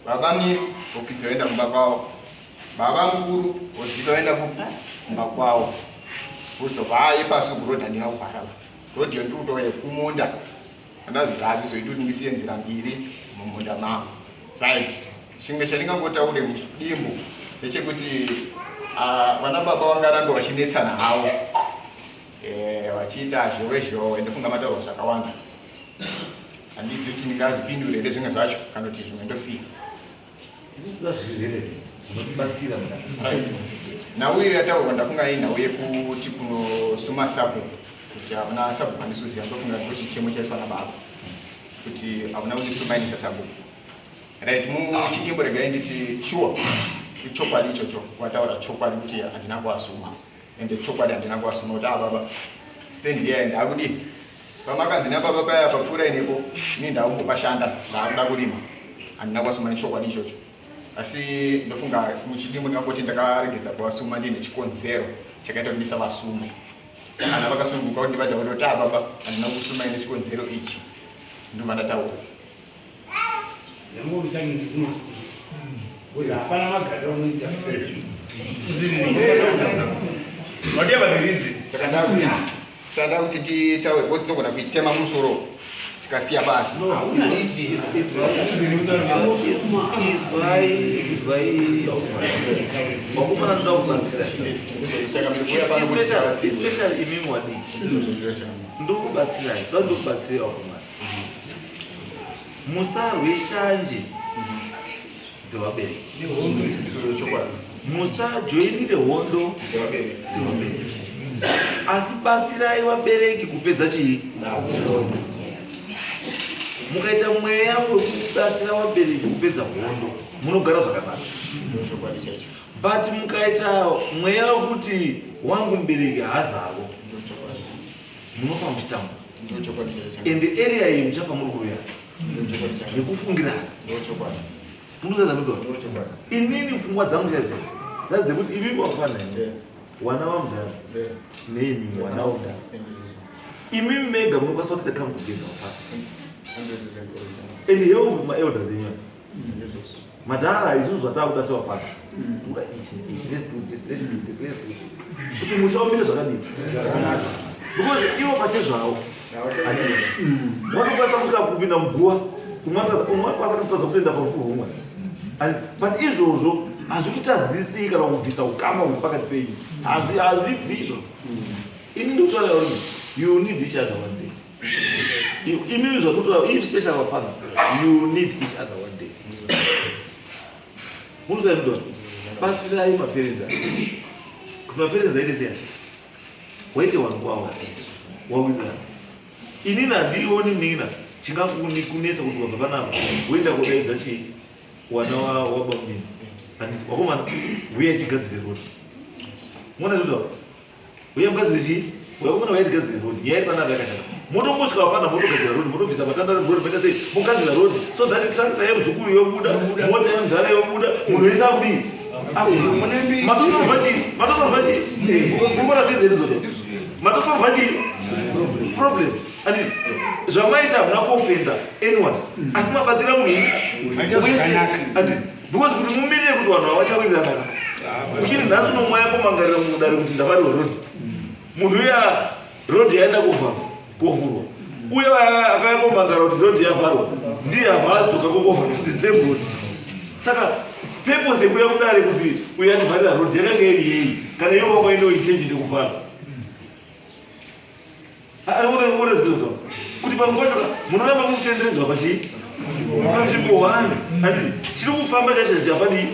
Baba miri vokwidza voenda kumba kwavo, baba mukuru vodzika voenda kumba kwavo. Kuzobva yepasi uku road handina kuvhara, road iyo ndiri kutova yekumunda. Andazoti hazvizoiti kuti ndisiye nzira mbiri mumunda mangu, right? Chimwe chandingangotaure mudimbu ndechekuti vana baba vangarambe vachinetsana havo, vachiita zhowe zhowe. Ndofunga mataurwa zvakawanda, handizivi kuti ndingazvipindure here zvimwe zvacho kana kuti zvimwe ndosiya. Isu toda zviri zvinotibatsira. Right. Nhau iyo yataurwa, ndafunga inhau yekuti kunosuma sabhuku, kuti hamuna sabhuku andisuziva. Ndofunga ndo chichemo chaiswa nababa kuti hamuna kundisumainisa sabhuku, right? Muchidimbo regai nditi sure, ichokwadi ichocho, wataura chokwadi kuti handina kuasuma, ende chokwadi handina kuasuma kuti a baba stand here ndakudii. Pamakanzi nababa paya papfuura inepo, ini ndakumbopashanda, ndaakuda kurima, handina kuasuma nechokwadi ichocho. Asi ndofunga muchidimbu ndingangoti ndakaregedza kuvasuma ndine chikonzero chakaita kuti ndisavasume. Kana vakasununguka kuti ndivataure kuti a baba handina kusumai nechikonzero ichi, ndobva ndataura. Hapana magariro unoita. Whatever the reason. Saka ndakuti titaure because tinogona kuitema musoro tikasiya pasi. Izwai vakomana, ndoda kubatsira, especially imimi wadiki. Ndokubatsirai, ndoda ndokubatsirai vakomana, musarwe shanje dzevabereki, musajoinire hondo dzevabereki, asi batsirai vabereki kupedza chii. Mukaita mweya wekubatsira vabereki kupedza hondo, munogara zvakanaka. But mukaita mweya wekuti wangu mubereki haazarwo, munofa muchitamba, ende area iyi muchafa muri kuuya nekufungirana. Munozaza inini pfungwa dzangu chaidzo dzadzi dzekuti imimi wafana wana wamudhara neimi wana wamudhara, imimi mega munokwanisa kutoita come together wafana and help maelders enyu madhara. Isusu zvatakuda sevafana toda ichi, ichi, let's do this, let's do this, let's do this, kuti musha umire zvakadini, because ivo pachezvavo watokwanisa kusvika kupinda muguva, umwe akwanisa kutadza kutoenda parufu rwumwe, but izvozvo hazvikutadzisi kana kubvisa ukama huri pakati penyu, hazvibvi izvo. Ini ndikutaura kuti you need each other one day. Imimi zvakutora if special vafana you need each other one day. Munoziva ndizvo. Batsirai maparents aya. Kuti maparents aite sei? Waite wanhu kwawo. Wawirirana. Inini handioni nina chingakunetsa kuti wabva panapa woenda kodaidza chii wana wabamunini. Handiti wakomana huyai tigadzire road. Mona zvinotaura. Uye mukadzi chii? Uye kumana waiti gadzira road. Yai pana yakashata. Motongosvika vafana motogadzira road, motobvisa matanda road, moita sei? Mogadzira road. So that tractor yemuzukuru yobuda, mota yemudhara yobuda, munhu wese akudii? Matotorwa chii? Matotorwa chii? Mumona sei dzedu dzoto? Matotorwa chii? Problem. Andi zvamaita hamuna kuofenda anyone. Asi mabatsira munhu wese. Andi because kuti mumirire kuti vanhu havachawirirana uchiti nhasi unomwaya komangarira mudare kuti ndavariwa road munhu uya road yaenda kovharwa kovhurwa uye akauya komangara kuti road yavharwa ndiye abva adzoka kokovhara futi same road saka purpose yekuuya kudare kuti uya ndivharira road yakanga iri yei kana iwo wakaendawo intention yekuvhara Arikuona zvitozvo kuti pamwe pacho munoramba mukutenderedzwa pachii panzvimbo one handiti chiri kufamba chacho chapadii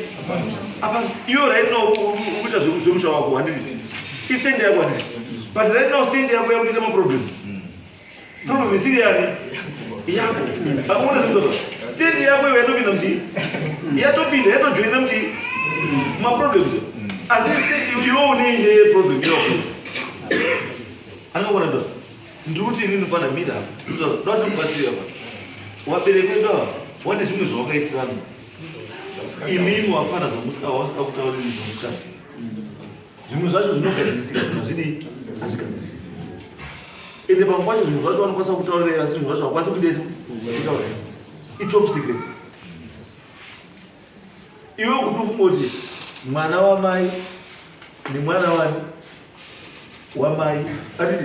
apa iwe right now ukuita zvemusha wako handiti istand yako handiti but right now stand yako yakuita maproblems problem isiri yani yako akuona zvitozvo stand yako iwe yatopinda muchii yatopinda yatojoina muchii maproblems asi iwe uneine problem yako Anoona ndo. Ndikuti inini pana mira apa. Ndoda kubatsira apa. Wabereki wedu ava wane zvimwe zvawakaitirana. Imimi wafana zvamusika wasika kutaura izvi zvamusikazivi. Zvimwe zvacho zvinogadzirisika zvimwe zvidii hazvigadzirisiki. Ende pamwe pacho zvimwe zvacho vanokwanisa kutaurira asi zvimwe zvacho havakwanisi kuita kutaura. Itop secret. Iwe kuti ufunge kuti mwana wamai nemwana wani wamai anditi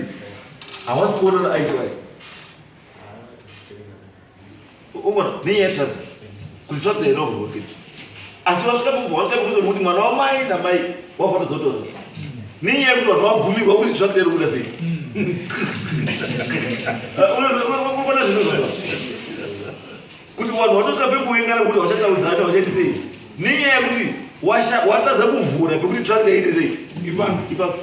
hawasi kuonana eye to eye ungona nenyaya yetractor kuti tractor inovhurwa asi vasvika wasvika pekuti kuti mwana wamai namai wavhata dzotora nenyaya yekuti vanhu vagumirwa kuti tractor iri kuda sei unoona zvinhu zvazvo kuti vanhu vatosvika pekuvengana kuti vachataudzana vachaiti sei nenyaya yekuti watadza kuvhura pekuti tractor iite sei ipapo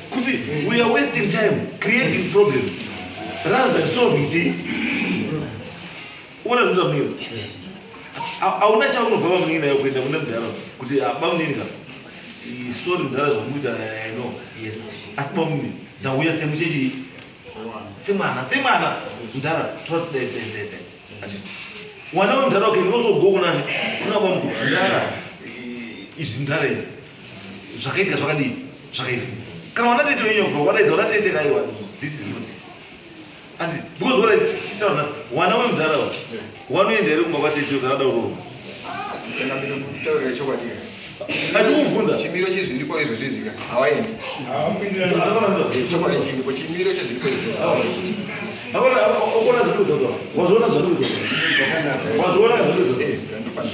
kuti we are wasting time creating problems rather than solving chii uona zvinoita munini hauna chaunobva vamunini nayo kuenda kune mudhara kuti ah, bamunini ka sorry mudhara zvamuita no yes asi bamunini ndauya semuchechi semwana semwana mudhara tora dai dai dai dai wana wemudhara wake ndinozogo kunani kuna bamukuru mudhara izvi mudhara izvi zvakaitika zvakadii zvakaitika kana wana tete wenyobva wadaidza wana tete kaiwa this is not it Anzi because what I chitaura nhasi wana wemudhara wa wanoenda here kumba kwatete kana da uroorwa? Changamire kutaurira chokwadi. Andikubvunza. Chimiro chezviripo izvo zvezvika hawaendi. Chokwadi chiripo chimiro chezviripo izvo. Hakuna okona zviri kudzoka. Wazviona zviri kudzoka. Wazviona zviri kudzoka.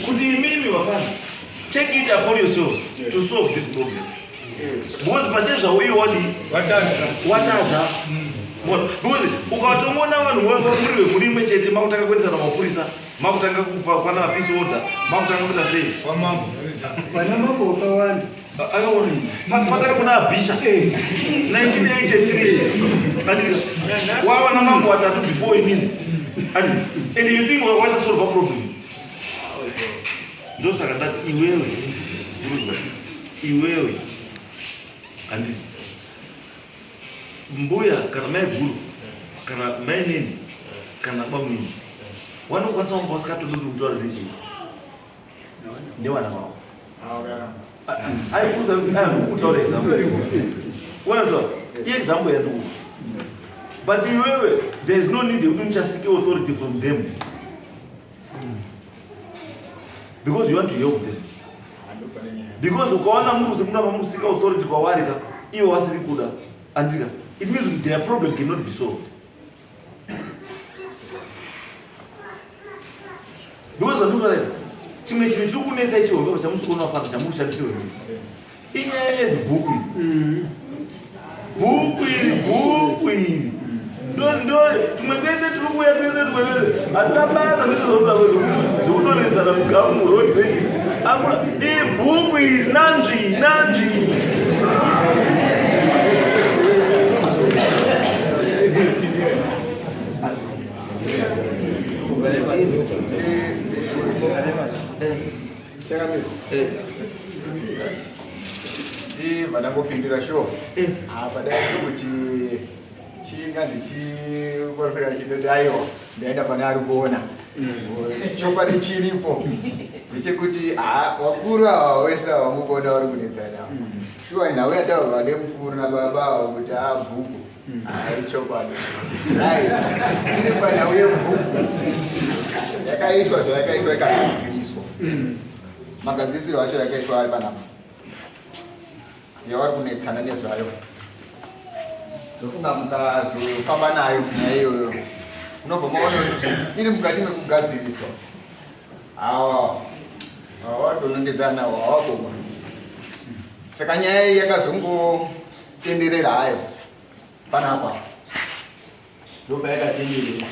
Kuti imimi wafana take it upon yourself to solve this problem. Because pachezva uyu wadi watadza watadza because ukatomona vanhu muri vemhuri imwe chete makutanga kuendesana mapurisa makutanga kupa kwana mapeace order makutanga kuita sei vana mambo wakawanda pataka kuna abisha 1983 anditi wawana mambo watatu before inini anditi and you think wachasolva problem ndosaka ndati iwewe iwewe handiti mbuya kana mai guru kana mai nini kana bamunini wanokwanisa wanga wasikatodi kuti kutaura nechii newana wavo aifunza kutaura example wana taura iexample yandikupa but iwewe there is no need yekuti muchasike authority from them because you want to help them because ukaona muri kusekunda pamusika authority kwavari ka ivo vasiri kuda andika it means kuti their problem cannot be solved because zvandikutaura chimwe chinhu chiri kunetsa ichihombe chamusi kuona fana chamukushandisirwa inyaya yezibhuku iyi mm-hmm. Bhuku iri, bhuku iri. Ndo ndo tumwe twese tiri kuuya twese tumwe twese. Hatina basa nezvinoda zvekutonetsana mugamu muroad rechi. Akuna ibhuku iri nanzvi nanzvi. Vandangopindura sure apa dai kuti chinga ndichikorofera chindoti aiwa ndaenda pane ari kuona chokwadi chiripo ndechekuti wakuru ava wese ava mukuona vari kunetsana shuwa nhau yataurwa nemukuru nababa ava kuti abhuku Ichokwadi. Right. Iri panhau yebhuku yakaitwa zvayakaitwa ikagadziriswa. Magadzirisiro acho yakaitwa ari panapa. Yavari kunetsana nezvayo. Ndofunga mukazofamba nayo nyaya iyoyo. Unobva maona kuti iri mukati mekugadziriswa. Awa. Awa tonongedzana awa wakoma. Saka nyaya iyi yakazongo tenderera hayo panapa ndopayakatenderera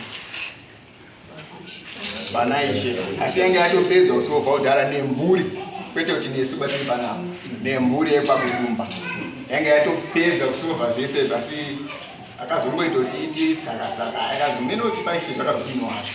vana ishe asi yange yatopedza usovha kudhara nemhuri kwete kuti nesu batiri panapa nemhuri yekwakudumba yange yatopedza kusovha zvese asi akazongoita kuti iti tsakatsaka akazomene kuti paishe zvakazodini wacho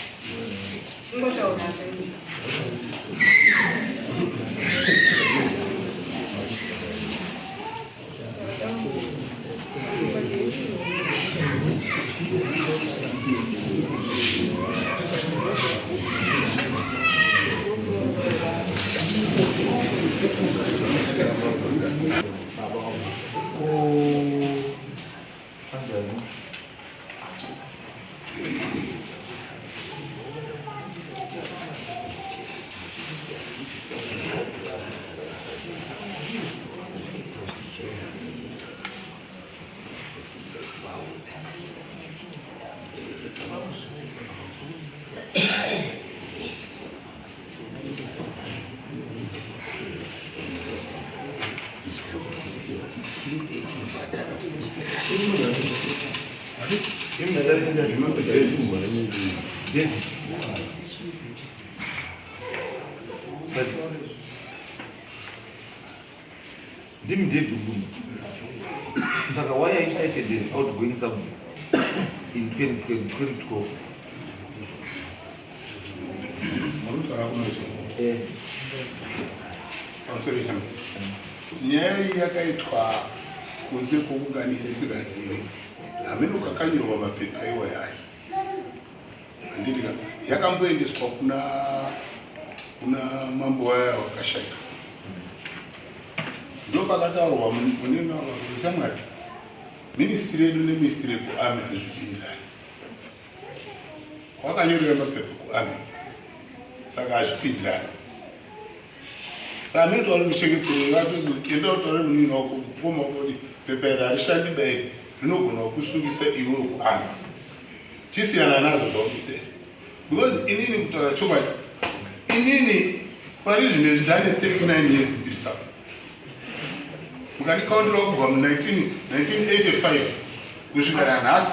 Ndimi David Gumba. Saka why are you cited as outgoing subject in 2012? Marutaura kunoizwa. Pamusoro changu. Nyaya iyi yakaitwa kunze kwokunga ndisingazivi. Hameno kakanyorwa mapepa iwayo ayo. Handiti ka yakamboendeswa kuna kuna mambo waya wakashaika. Ndopakataurwa munene wakakuti shamwari ministry yedu neministry yekuarmy hazvipindirani. Wakanyorera mapepa kuarmy saka hazvipindirani. Pamene tauri kuchengetera vatoti enda utaure munin'ina wako mukoma wako kuti pepa iri harishandi dai rinogona kukusungisa iwe kuarmy. Chisiyana nazvo zvakuita because inini kutaura chokwadi inini pari zvino izvi ndane 39 years ndiri sapo mukandikaundira kubva mu 1985 kusvika nanhasi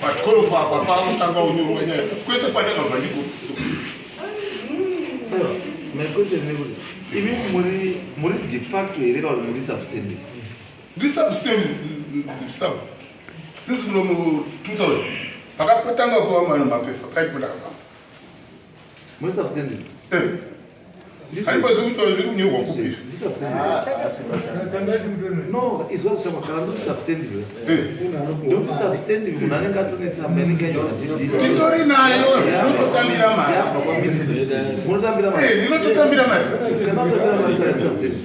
pa12 apa pakutanga unyorwa nyaya kwese kwandakabva ndiko. My question ndekuti imi muri muri de facto here kana kuti muri substantive? Ndiri substantive since from 2000 pakatanga kuva mwana mapepa paipo ndakafamba. Muri substantive? Eh. Haipo zikuti zviri kunyorwa kupi? No, izwa zvishama kana ndoti substantive. Ndoti substantive munhu anenge atone tsamba inenge yanyorwa DD. Titori nayo ndinototambira mari. Munotambira mari? Eh, ndinototambira mari. Kana utambira mari substantive.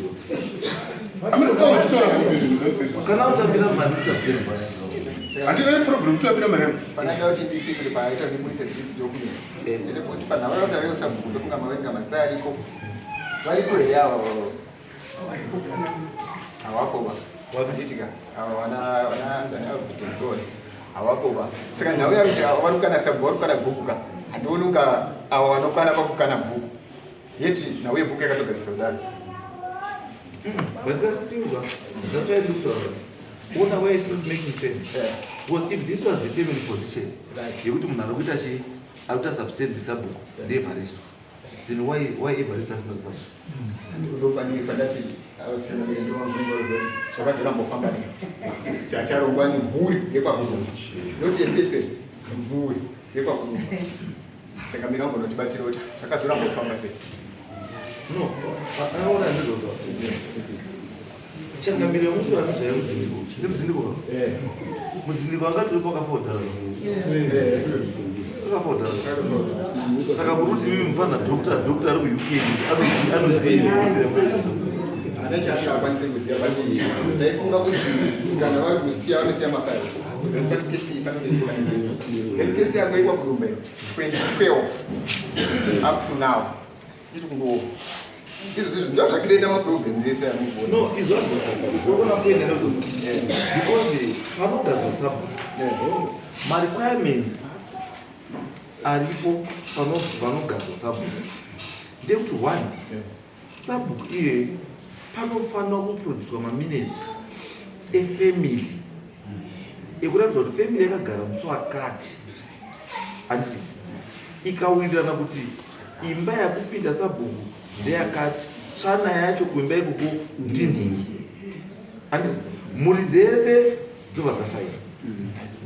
Amene kutaura chitora kupi? Kana utambira mari substantive. Handina problem kutambira mari yangu. Pananga kuti ndipindure paita ndibudise this document. Ende kuti panharaunda yosabhuku ndofunga maverenga mazita ariko. Variko here ava? Havapo ba. Handitika ava vana vana vana Bidensoni. Havapo ba. Saka nhau yakuti ava vanokana sabhuku vanokana bhuku ka. Handioni unga ava vanokwana pakukana bhuku. Yeti nhau yebhuku yakatogadzirisa kudaro. But that's still, that's why I looked at. Ona where it's not making sense. Because if this was the family position, yekuti munhu ari kuita chii, ari kuita substain misabhuku ndeEvaristo. Then why Evaristo asina sabhuku? Ndopane pandati zvakazorambofamba nei chacharongwa nemhuri yekwakuno not yepese mhuri yekwakuno saka mira umbonotibatsira kuti zvakazorambofamba sei. No, akaona ndizvozvo. Changamire mutora nezvaye mudzindiko. Ndimudzindiko? Eh. Mudzindiko angatoripo akafodhara. Akafodhara. Saka muri kuti mimi mufana doctor, doctor ari kuUK anoziva. Hana chaangakwanise kuziva but ndaifunga kuti kana vari kusiya vanosiya mafiles kuzoti pane kesi iyi pane kesi pane kesi then kesi yako ikwakurumba 2012 up to now iri kungo izvo izvo ndizvo zvakireta maproblems ese amukuona. No, izvozvo urikuona kuenda nezvo because panogadzwa sabhuku marequirements aripo panogadzwa sabhuku ndekuti one sabhuku iyoyo panofanira kuproducwa maminutes efamily ekuratidza kuti family yakagara musi wakati handiti ikawirirana kuti imba yakupinda sabhuku ndeyakati tsvana yacho kuimba ikoko ndinhingi handiti mhuri dzese dzobva dzasaina.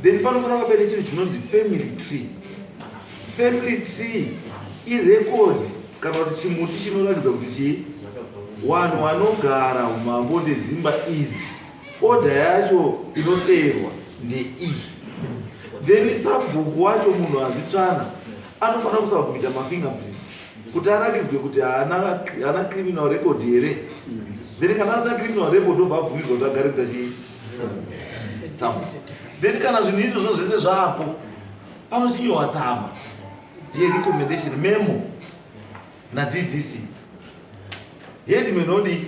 Then panofanira kuva paine chinhu chinonzi family tree. Family tree irecord kana kuti chimuti chinoratidza kuti chii vanhu vanogara umambo nedzimba idzi oda yacho inoteerwa ndeiyi. Then sabhuku wacho munhu azitsvana anofanira kusabhumita mafingerprint kuti arakidzwe kuti haana criminal record here. Then kana asina criminal record obva abvumidzwa kuti agare kuita chii sabhuku. Then kana zvinhu izvozvo zvese zvaapo panochinyorwa tsamba yerecommendation memo naDDC headman odii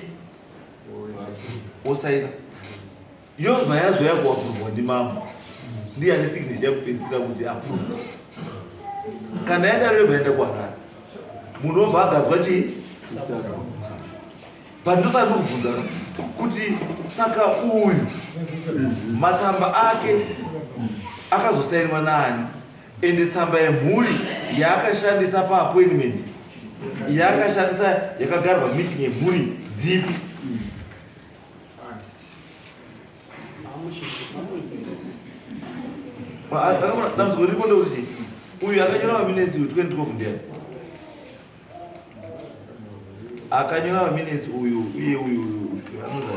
osaina yobva yazouya kuapuruvwa ndimambo ndiye ane signature yekupedzisira kuti approved. Kana yadaro yobva yaenda kuHarare munhu obva agadzwa chii but ndosaka ndikubvunza kuti saka uyu matsamba ake akazosainwa naani ende tsamba yemhuri yaakashandisa paappointment yaakashandisa yakagarwa meeting yemhuri dzipi? Dambudziko riripo ndekuti uyu akanyora maminetsi uyu 2012 ndiyani akanyora maminetsi uyu uye uyu anonzi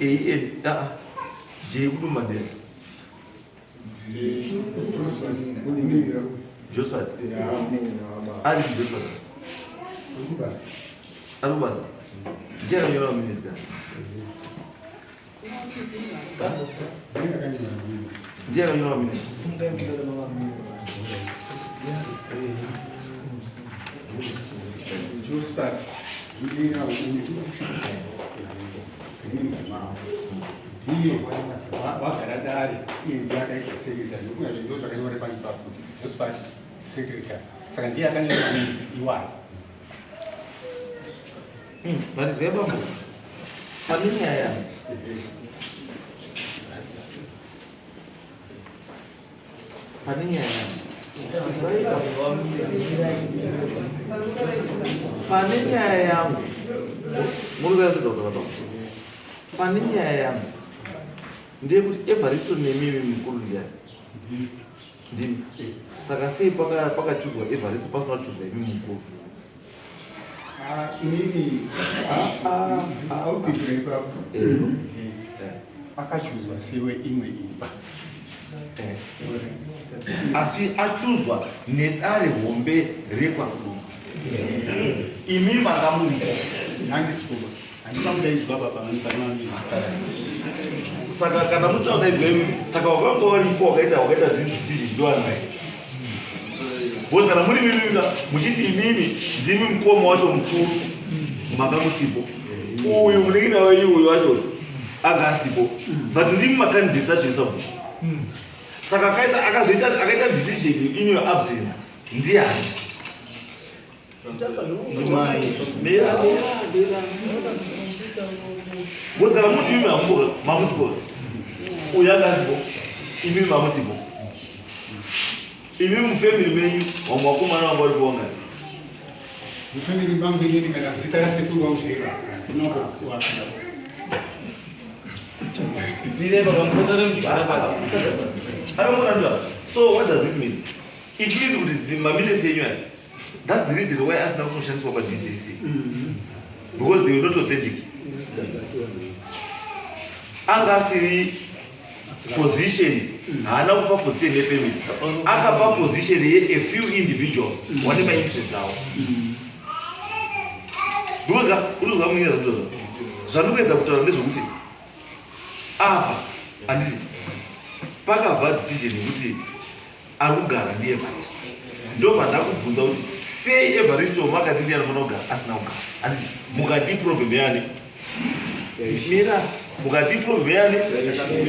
ani an j kudumba ndiyani Josephat ari Josephat ari kubasa ndiye akanyora maminetsi kana ndiye akanyora maminetsi. Josephat ndiye wagara dare iye ndiye akaitwa secretary nekuti ndo zvakanyora pano papo kuti Josephat secretary saka ndiye akanyora maminitsi iwayo. Vanizwai bambo pane nyaya pane nyaya pane nyaya yangu muri kuratidza kuti baba pane nyaya yangu ndeyekuti Evaristo nemimi mukuru ndiyani ndimi saka sei pakachuzwa Evaristo pasina kuchuzwa imi mukuru? Inini aupindura ipapo akachuzwa sewe imwe imba asi achuzwa nedare hombe rekwaKudumba imi manga muri handisikuba handikakudaidzwa baba vanhu. Saka kana muchaudaidzwa imi saka wakanga waripo wakaita wakaita zvisisiri ndoanai because kana muri mimika muchiti imimi ndimi mukoma wacho mukuru manga musipo uyu munin'ina wenyu uyu wacho anga asipo but ndimi macandidates acho esabhuku saka akaita akazoita akaita decision in your absence ndiani? Mira, mira, mira. Because kana muti imi hamuko mamusipo. Uyu anga asipo. Imi mamusipo. Imi mufamily menyu vamwe vakomana vanga varipo vangani? Mufamily mangu inini kana zita rasekuru vangu chairo handina kuwakira. So what does it mean? It means kuti the maminutes enyu aya that's the reason why asina kunoshandiswa paDDC because they were not authentic. Anga asiri position haana kupa position yefamily akapa position ye a few individuals wane mainterest avo because unozwa munyaya zvandozva zvandikuedza kutaura ndezvekuti apa handiti pakabva decision yekuti ari kugara ndiye evaristo ndobva ndakubvunza kuti sei evaristo makati ndiye anofanira kugara asina kugara handiti mukati problem yani mira mukati problem yani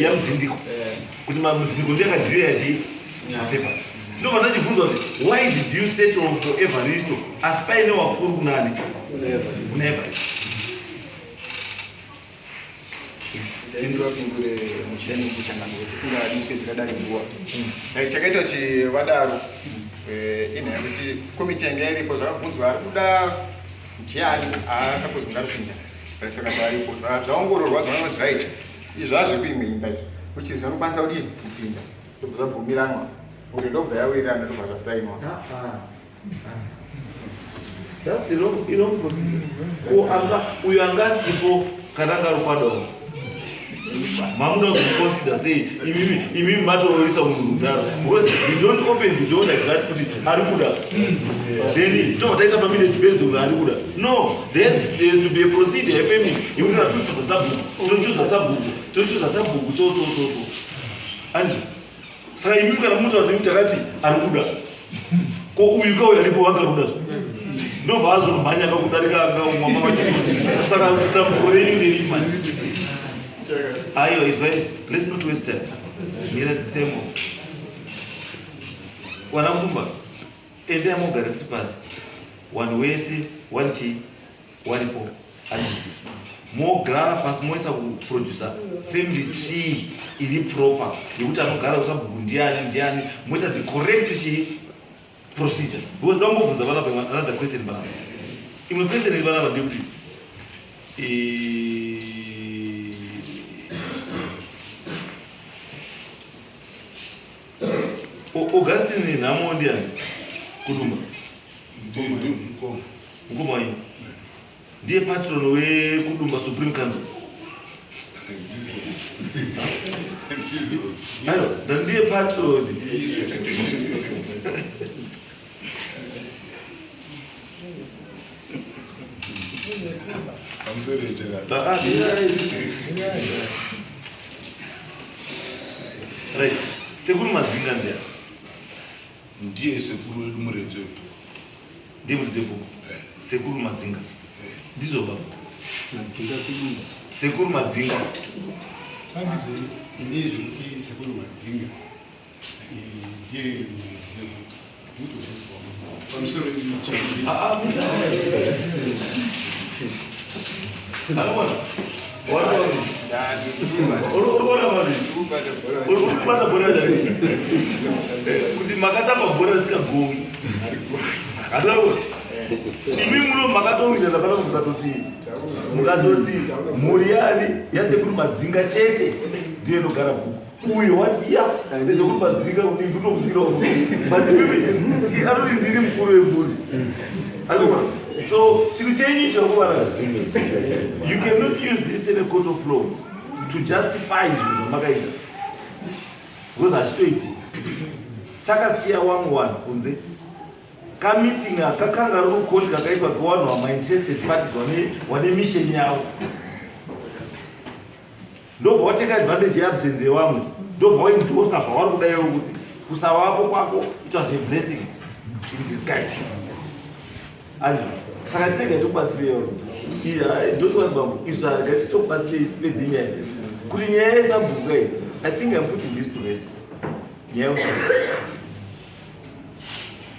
yamudzindiko kuti mamudzindiko ndiye akadhira yachi mapapers ndobva ndachibvunza kuti why did you settle for evaristo asi paine wakuru kunani kuna evaristo Ndivapindure muchidimbu changamire tisingadi kupedzera dare nguva. Eh, chakaita kuti vadaro eh, inhaya yekuti komiti yanga iripo zvakabvunzwa ari kuda ndiani aasapozi kunge ari kupinda Eh, saka zvaripo zvaongororwa zvaona kuti right izvi zvazvekuimwe imba izvi which is vanokwanisa kudii kupinda ndobva zvabvumiranwa kuti ndobva yawirirana ndobva zvasainwa ah, ah. That's the wrong, wrong procedure. Ko anga uyo anga asipo kana anga ari kwadawo. Mamuda kuconsider sei imimi imimi matoroisa munhu kudaro because you don't open the door like that kuti ari kuda. Then tobva taita pa minutes based on ari kuda. No, there has to be a procedure yefamily yekuti tochuza sabhuku, tochuza sabhuku, tochuza sabhuku, so so so so. Andizvo. Saka imi kana mutaura kuti takati ari kuda. Ko uyu kauya aripo wanga ari kuda. Ndobva azonomhanya kakudarika anga umwe mama Saka dambudziko renyu nderipi manje? Aiwa izwai, let's not waste time. Mira dzisemo. Wana mkumba. Endai mogare futi pasi. Wanhu wese wari chii? Waripo. Mogara pasi moisa kuproducer family tree iri proper yekuti anogara usabhuku ndiani ndiani moita the correct chii procedure because ndambobvunza panapa another question panapa imwe question iri panapa ndeyekuti eh, Augustine Nhamo ndiani kudumba Mukoma wenyu ndiye patron wekudumba Supreme Council. Aiwa, ndiye patron. Right. Sekuru Madzinga ndiye. Ndiye sekuru wedu muredzi webhuku. Ndiye muridzi webhuku. Eh. Sekuru Madzinga. Eh. Ndizvo baba. Madzinga kudumba. Sekuru Madzinga. Ndiye zvekuti sekuru Madzinga. Eh, ndiye muridzi webhuku. Pamusoro Ah, ah, Uri kubata bhora chaizvo kuti makatamba bhora risikagowi hatauri imi muno makatowinana pana mukatoti mukatoti mhuri yani yasekuru madzinga chete ndiyo inogara bhuku uyo wati ya ndezvekuti madzinga kuti ndinokukwira but mimi anoti ndiri mukuru wemhuri so chinhu chenyu icho kuvana you cannot use this in a court of law to justify zvinhu zvamakaita because hazvitoiti chakasiya wamwe wanhu kunze kameeting aka kanga riri kukoti kakaitwa kewanhu vamainterested parties wane mission yavo ndobva wateka advantage yeabsence yevamwe ndobva waindosa zvavari kuda iwe kuti kusavapo kwako it was a blessing in disguise andizvo saka tinenge tikubatsirei ndotowani bambo izvo ngatitokubatsirei pedze nyaya kuti nyaya yesabhuka iyi i think im putting this to rest nyaya yesabhuka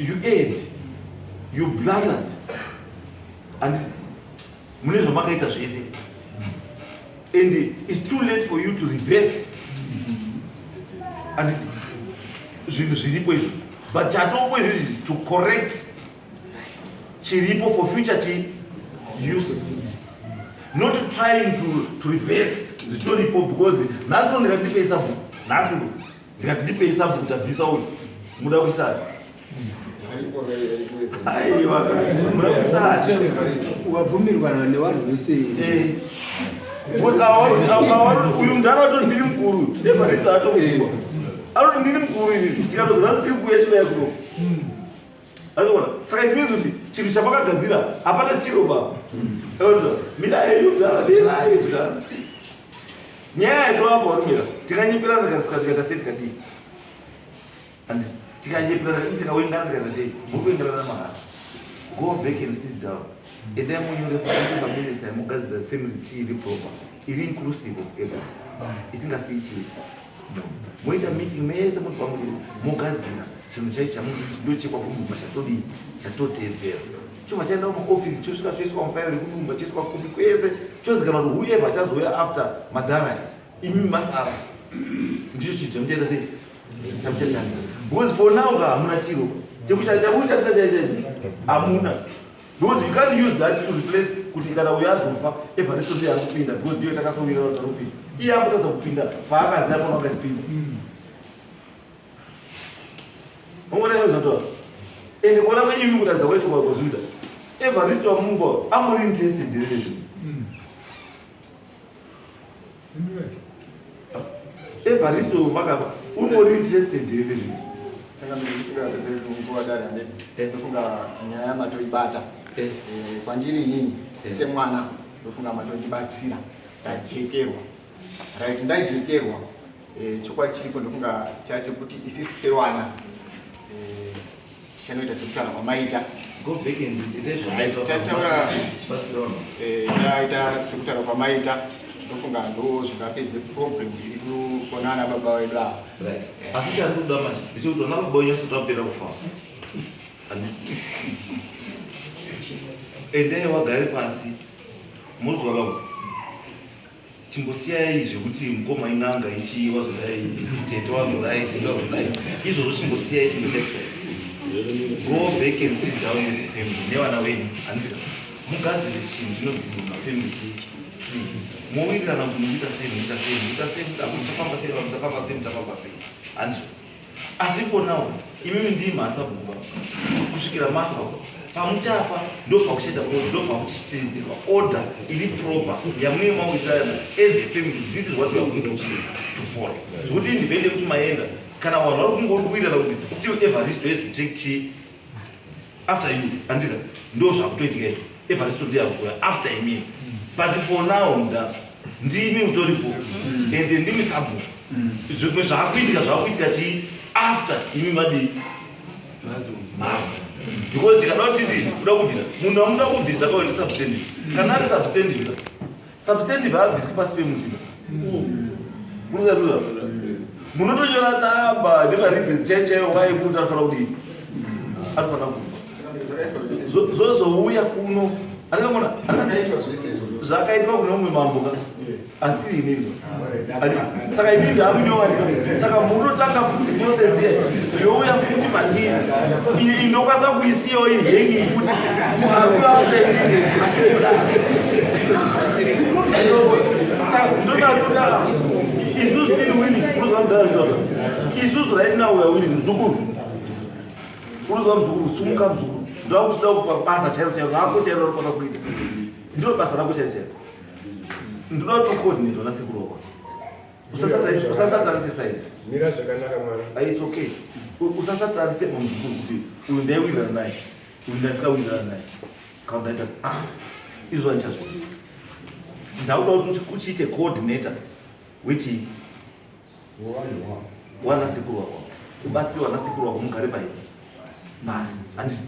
you add you blundered and mune zvamakaita zvese. And it's too late for you to reverse. And zvinhu zviripo izvo. But chatopo izvi to correct chiripo for future chi use. Not trying to reverse zvitoripo because nhasi uno ndikati ndipei sabhuku. Nhasi uno ndikati ndipei sabhuku tabvisa uyu. Muda kuisati. Aiwa, muda kuisati. Wabvumirwa nevanhu vese. Eh. Uyu mudhara watoti ndiri mukuru. Evarist atokuzwa. Anoti ndiri mukuru ini. Tikatozwa tiri kuuya chinoya kuno. Azviona? Saka it means kuti chinhu chamakagadzira hapana chiro baba. Azviona? Mirai mudhara, mirai mudhara. Nyaya yatoapa warumira. Tikanyeperana tikasvika tikaita sei tikadii. And tikanyeperana tikawengana tikaita sei. Muri kuenderana mahara. Go back and sit down. Endai munyore futi maminitsi emugadzira family tree iri proper. Iri inclusive of everyone. Isingasiyi chiro. Moita meeting mese muri pamwe mogadzira chinhu chaicho chamunoti ndochekwa kudumba chatodii chatoteedzera. Chobva chaenda kumaofisi chosvika choiswa mufairo rekudumba choiswa kupi kwese chozikanwa kuti whoever achazouya after madhara imi masara ndicho chinhu chamuchaita sei chamuchashandisa because for now ka hamuna chiro chekushandisa chaicho hamuna. Because you can't use that to replace kuti kana uyo azofa Evaristo ndiye ari kupinda because ndiyo takasowirira kuti ari kupinda. Iye akutadza kupinda paakaziva pano akachipinda. Unoona izvo zvataura? Ende kuona kwenyu imi kutadza kwacho kwazviita. Evaristo wamungo amuri interested here nezvinhu. Evaristo makapa unori interested here nezvinhu. Ndofunga nyaya matoibata eh. Eh, kwandiri inini eh. semwana ndofunga matondibatsira ndajekerwa right ndaijekerwa chokwadi chiripo ndofunga chachekuti isisi sewana Tichanoita sekutaura kwamaita. Go back and Tataura eh, taita sekutaura kwamaita ndofunga ndo zvingapedze problem iri kuonana baba vedu ava. Right. Asi chandikuda manje ndechekuti vana baba wenyu vasati vapera kufa. Endai wagare pasi mozwa kakuti Chimbosiyai zvekuti mukoma in'anga ichi wazodai tete wazodai tete wazodai izvozvo chimbosiyai chimbosiyai go back and sit down as a family nevana venyu handiti mugadzire chinhu chinonzi mafamily tree mowirirana kuti mukuita sei mukuita sei mukuita sei muchafamba sei muchafamba sei muchafamba sei handizvo Asi for now imimi ndii maasabhuku kusvikira mafa pamuchafa ndopakuchaita ndopakuchitedzerwa order iri proper yamunenge makuitirana as a family this is what we are going to, to follow zvekuti independe kuti maenda kana vanhu vari kungowirirana kuti still Evaristo has to take chi after you andika ndo zvakutoitika izvo Evaristo ndiye akuuya after imimi but for now nda ndimi utoripo ende ndimi sabhuku zvimwe zvaakuitika zvaakuitika chii after imi madii mafa because tikada kuti titi kuda kubvisa munhu amuda kubvisa kauyo ndi substantive kana ari substantive substantive haabviswi pasi pemuti munozatura munotonyora tsamba nemareasons chaiyo chaiyo why kuti anofanira kudii anofanira kubva Zvozouya kuno andingamona zvakaitwa kune umwe mambo ka asi inini saka inini ndakunyowanika saka munotanga futi process iya youya futi mandiri inokwanisa kuisiyawo iri hanging futi akuakuda inini achioda ndoda isusu tiri winning unoziva isusu right now we are winning muzukuru Unoziva muzukuru, sumuka muzukuru. Ndoda kuti ndoda kupa basa chairo chairo rako chairo raunofana kuita. Ndiro basa rako chairo chairo. Ndoda kuti ucoordinate vana sekuru wako. Usasatarise usasatarise side. Mira zvakanaka mwana. Ah, it's okay. Usasatarise muzukuru kuti uyu ndaiwirirana naye. Uyu ndaisikawirirana naye. Kana ndaita ah izvo handichazviona. Ndakuda kuti uchiite coordinator wechii? Wana sekuru wako ubatsire wana sekuru wako mugare pai pasi handiti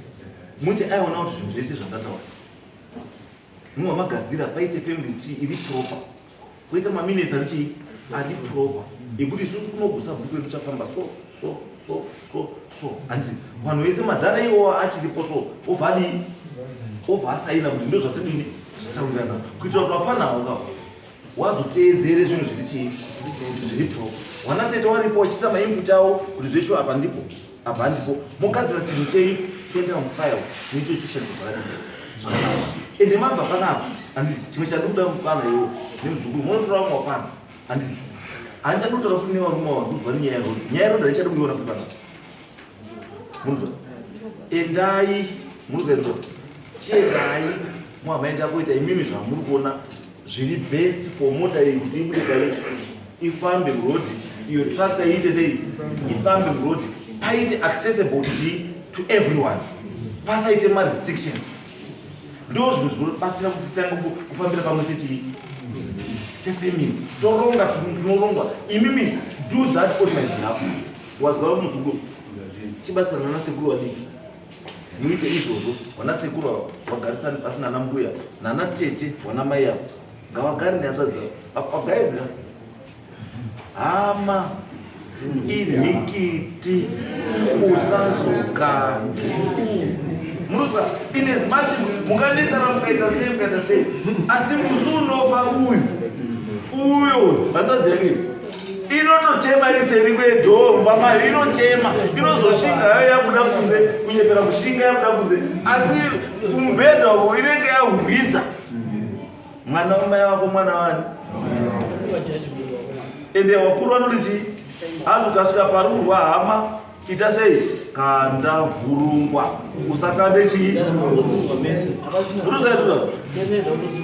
muti aiona kuti zvinhu zvese zvandataura mumwe magadzira paite family tree iri proper koita maminutes ari chii ari proper yekuti isusu kunogusa bhuku yedu chafamba so so so so so handiti vanhu vese madhara iwowa achiripo so obva adii obva asaina kuti ndozvatidini zvataurirana kuitira kuti vafanawo kawo. Wazoteedzere zvinhu zviri chii zviri proper. Wana tete waripo wachiisa mainput awo kuti zveshuwa apa ndipo apa handipo, mogadzira chinhu chenyu choenda mufile muite chishandisa zvakadii zvakanaka. Ende mabva panapa handiti chimwe chandikuda mupana iwo nemuzukuru munotora vamwe wapana handiti handichadi kutaura futi nevarume ava ndikuzwa nenyaya yeroad nyaya yeroad handichadi kuiona futi panapa munzwa endai munzwa chiendai mwamaenda kuita imimi zvamuri kuona zviri best for mota iyi kuti ibude kai ifambe muroad iyo tractor iite sei ifambe muroad paite accessible to chii to everyone pasaite marestrictions ndo zvinhu zvinobatsira kuti titange kufambira pamwe sechii sefamily toronga tinorongwa imimi do that on my behalf wazwa muzukuru chibatsirana nasekuru wadiki muite izvozvo wana sekuru ava wagarisani pasi nana mbuya nana tete wana mai ava ngavagare nehanzvadzi dzavo guys ka hama inhikiti usazokange munoziva in as much munganetsana mukaita sei mukaita sei asi musi unofa uyu uyo hanzvadzi yake inotochema iri seri kwedhoo mumba mayo inochema inozoshinga yayo yabuda kunze kunyepera kushinga yabuda kunze asi kumubhedha uko inenge yahwidza mwana wamai wako mwana wani ende wakuru vanoti chii hanzi ukasvika pari kurwa hama ita sei kanda vhurungwa usakande chii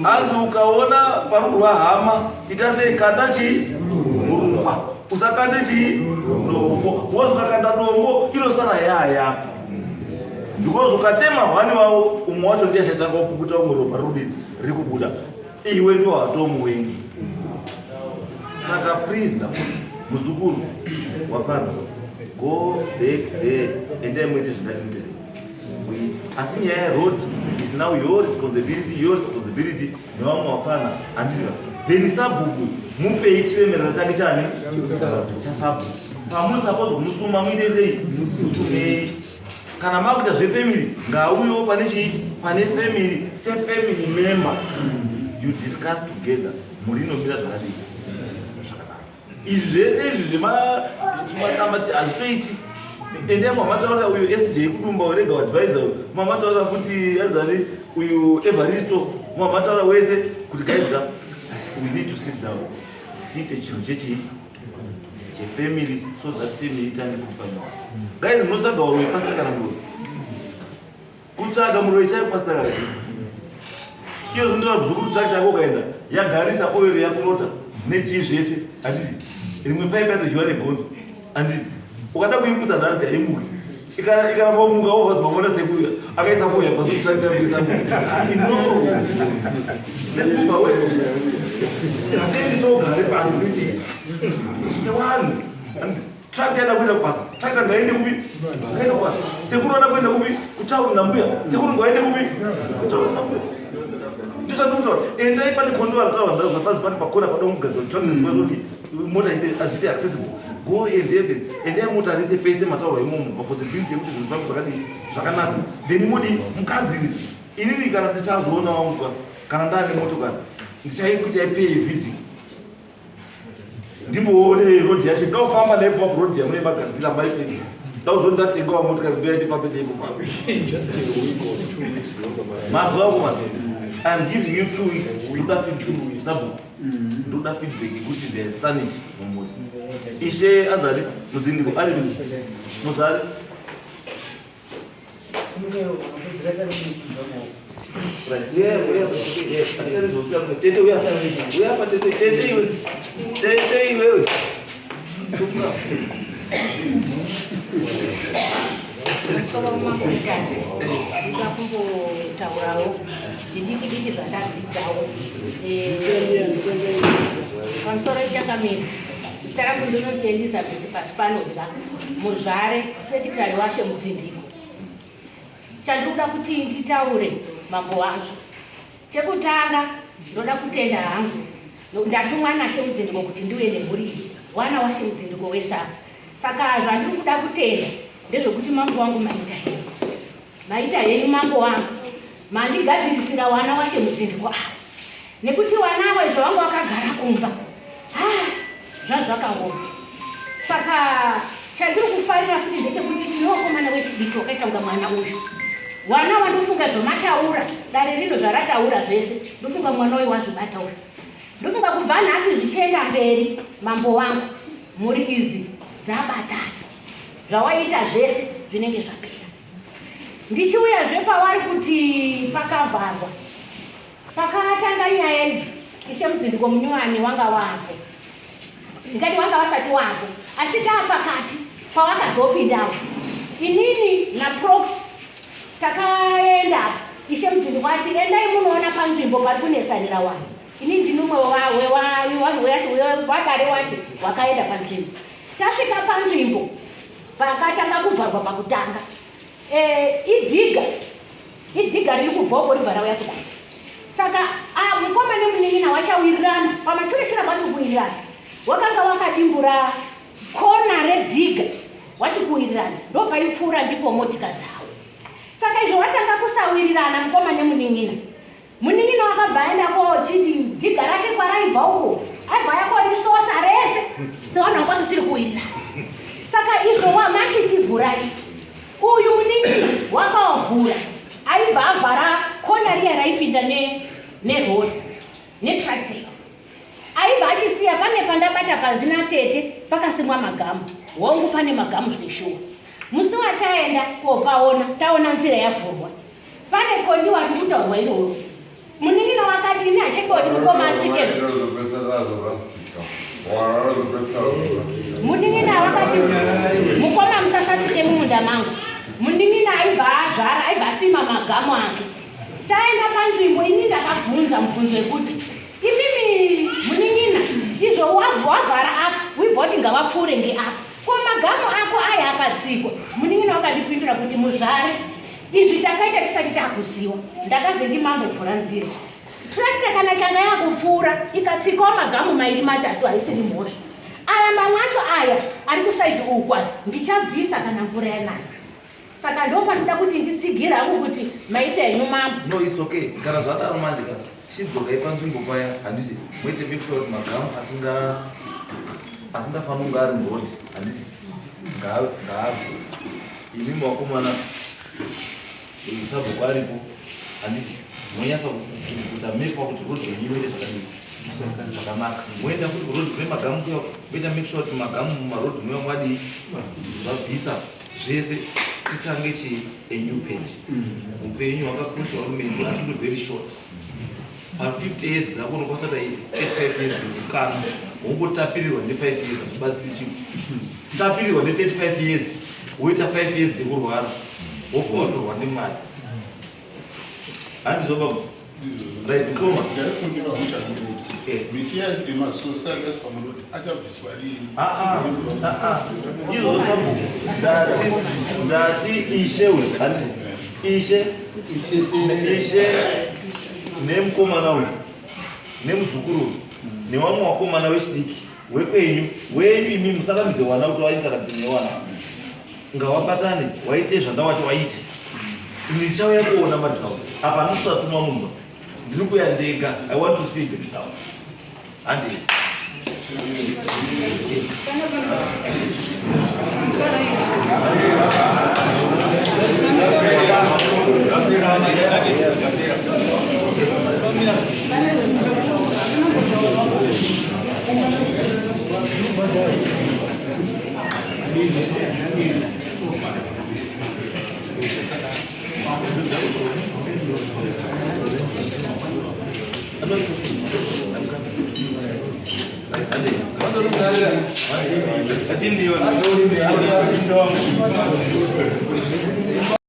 hanzi ukaona parurwa hama ita sei kanda chii vhurungwa usakande chii dombo wozi ukakanda dombo inosara yaa yako because ukatema hwani wavo umwe wacho ndiye achatanga kupukuta umwe ropa rudini riri kubuda iwe ndiwo watomuwengi saka please ndapota muzukuru wafana go back there endai muite zvindati muite sei muite asi nyaya yeroad is now your responsibility your responsibility nevamwe wafana handiziva then sabhuku mupei chiremerera chake chani chasabhuku pamunosapozwa kumusuma muite sei musumei kana makuita zvefamily ngauyewo pane chii pane family sefamily member you discuss together mhuri inomira zvakadii zvakanaka izvi zvese izvi zvematsamba hazvitoiti ende mamataura uyu sj kudumba urega advisor uyu mamataura futi azari uyu evaristo mamataura wese kuti guys we need to sit down tiite chinhu chechii chefamily so that family itange kufanyawa guys munotsvaga varoyi pasina kana muroyi kutsvaga muroyi chaivo pasina kana chii iyo zvinotora muzukuru tsvake chako ukaenda yagarisa oil yakunota nechii zvese handiti rimwe paipi yatodyiwa negonzo handiti ukada kuimutsa nhasi haimuki ikaramba kumuka wobva zimamona sekuya akaisa foya pasi kutsvakira kuisa no let's move away hatendi togare pasi sechii sevanhu tractor yada kuenda kubasa tractor ngaende kupi ngaende kubasa sekuru vada kuenda kupi kutauni nambuya sekuru ngaende kupi kutauni nambuya ndizvandikutaura endai pane kondo varataura zvapazi pane pakona pada kugadzira tractor dzikwazi kuti mota ite azviite accessible go and have it endai mutarise pese mataurwa imomo mapossibility ekuti zvinhu zvangu zvakadii zvakanaka then modii mugadzirisa inini kana ndichazoona wangu kana ndaane motokari ndichaikuti ipay visit ndimboone road yacho ndofamba naipo road yamune magadzira maipedza ndauzoti ndatengawo motikari ndoya ndifambe neipo mazuva ako mazuva iam giving you 2 weeks ndoda feedback sabhuku ndoda feedback yekuti there is sanity mumuzi ishe azari mudzindiko ari muzari tete uya uya pa tete tete iwe tete iwewe Musoro mamboitasi ndoda kumbotaurawo zvidiki diki zvandadzidzawo pamusoro ichakamira zita rangu ndinoti Elizabeth Pasipanodya muzvare sekitari washe Mudzindiko chandinoda kuti nditaure mambo wangu Chekutanga ndoda kutenda hangu ndatumwa naShe Mudzindiko kuti ndiuye nemhuri iyi wana waShe Mudzindiko wese apa saka zvandiri kuda kutenda ndezvekuti mambo wangu maita henyu maita henyu mambo wangu mandigadzirisira wana waShe Mudzindiko ava. Nekuti wanavo izvo vanga wakagara kumba. Ah, zvazvakaoma. Saka chandiri kufarira futi ndechekuti tine wakomana wechidiki wakaita kunga mwana uyu. Wana wandofunga zvamataura, dare rino zvarataura zvese, ndofunga mwana uyu wazvibata uyu. Ndofunga kubva nhasi zvichienda mberi, mambo wangu, mhuri idzi dzabatana. Zvawaita zvese zvinenge zvapera. Ndichiuyazve pavari kuti pakavharwa. Pakatanga nyaya idzi, Ishe Mudzindiko Munyowani wanga wapo. Ndikati wanga wasati wapo, asi taa pakati pawakazopindawo. Inini naProx takaenda apa, Ishe Mudzindiko ati endai munoona panzvimbo pari kunesanira wanhu. Ini ndini umwe wadare wacho wakaenda panzvimbo. Tasvika panzvimbo pakatanga kuvharwa pakutanga. Eh, idhiga idhiga riri kubva uko ribva rauya kudai saka ah, mukoma nemunin'ina wachawirirana pamachurechura pacho kuwirirana wakanga wakadimbura kona redhiga wachikuwirirana ndopaipfuura ndipo motika dzawo saka izvo watanga kusawirirana mukoma nemunin'ina Munin'ina wakabva aenda kochiti dhiga rake kwaraibva uko aibva aya korisosa rese toona kwasisiri kuwirirana. Saka izvo wamachiti vhurai uyu munin'ina wakaovhura aibva avhara kona riya raipinda nerori netractor aibva achisiya pane pandabata panzi natete pakasimwa magamu hongu pane magamu zveshuwa musi wataenda kopaona taona nzira yavhurwa Pane kondi wari kutaurwa iroro. Munin'ina wakati ini hachenge kuti mukoma atsike. Munin'ina wakati mukoma musasatsike mumunda mangu. Munin'ina aibva azvara aibva asima magamu ake. Taenda panzvimbo ini ndakabvunza mubvunzo wekuti imimi munin'ina izvo wavhara apa wibva kuti ngavapfuure ngeapa. Ko magamu ako aya akatsikwa. Munin'ina wakandipindura kuti muzvare Izvi takaita tisati takuziwa. Ndakaze ndimambo vhura nzira. Tractor kana tanga yakupfuura ikatsikawo magamu mairi matatu haisiri mhosva. Aya mamwe acho aya ari kusaidi uku aya ndichabvisa kana mvura yanaya. Saka ndo panoda kuti nditsigire hangu kuti maita henyu mambo. No, it's okay. Kana zvadaro manje ka chidzokai panzvimbo paya handiti moite make sure kuti magamu asinga asingafaniri kunge ari muroad handiti ngaabve Imi vakomana sabhuku aripo handiti monyatsa kuita mepa kuti road yenyu imire zvakadii zvakanaka moenda kuti road kune magamu kuya moita make sure kuti magamu mumaroad muya mwadii zvabvisa zvese titange chi a new page upenyu hwakakosha hwarumendu asi uri very short pa 50 years dzako unokwanisa ta 35 years dzekukana wongotapirirwa ne 5 years hazvibatsiri chinhu tapirirwa ne 35 years woita 5 years dzekurwara wobva watorwa nemari handizvo baba right mukoma ndaikumbira muchakuti miti yemasosa akaiswa murodi achabviswa riini izvozvo sabhuku ndati ndati ishe uyu handiti ishe ishe nemukomana uyu nemuzukuru uyu newamwe wakomana wechidiki wekwenyu wenyu imi musaramidze wana kuti wainteract newana ngawabatane waite zvandawati waite ndichauya kuona maresult apa handisatuma munhu ndiri kuya ndega i want to see the result handi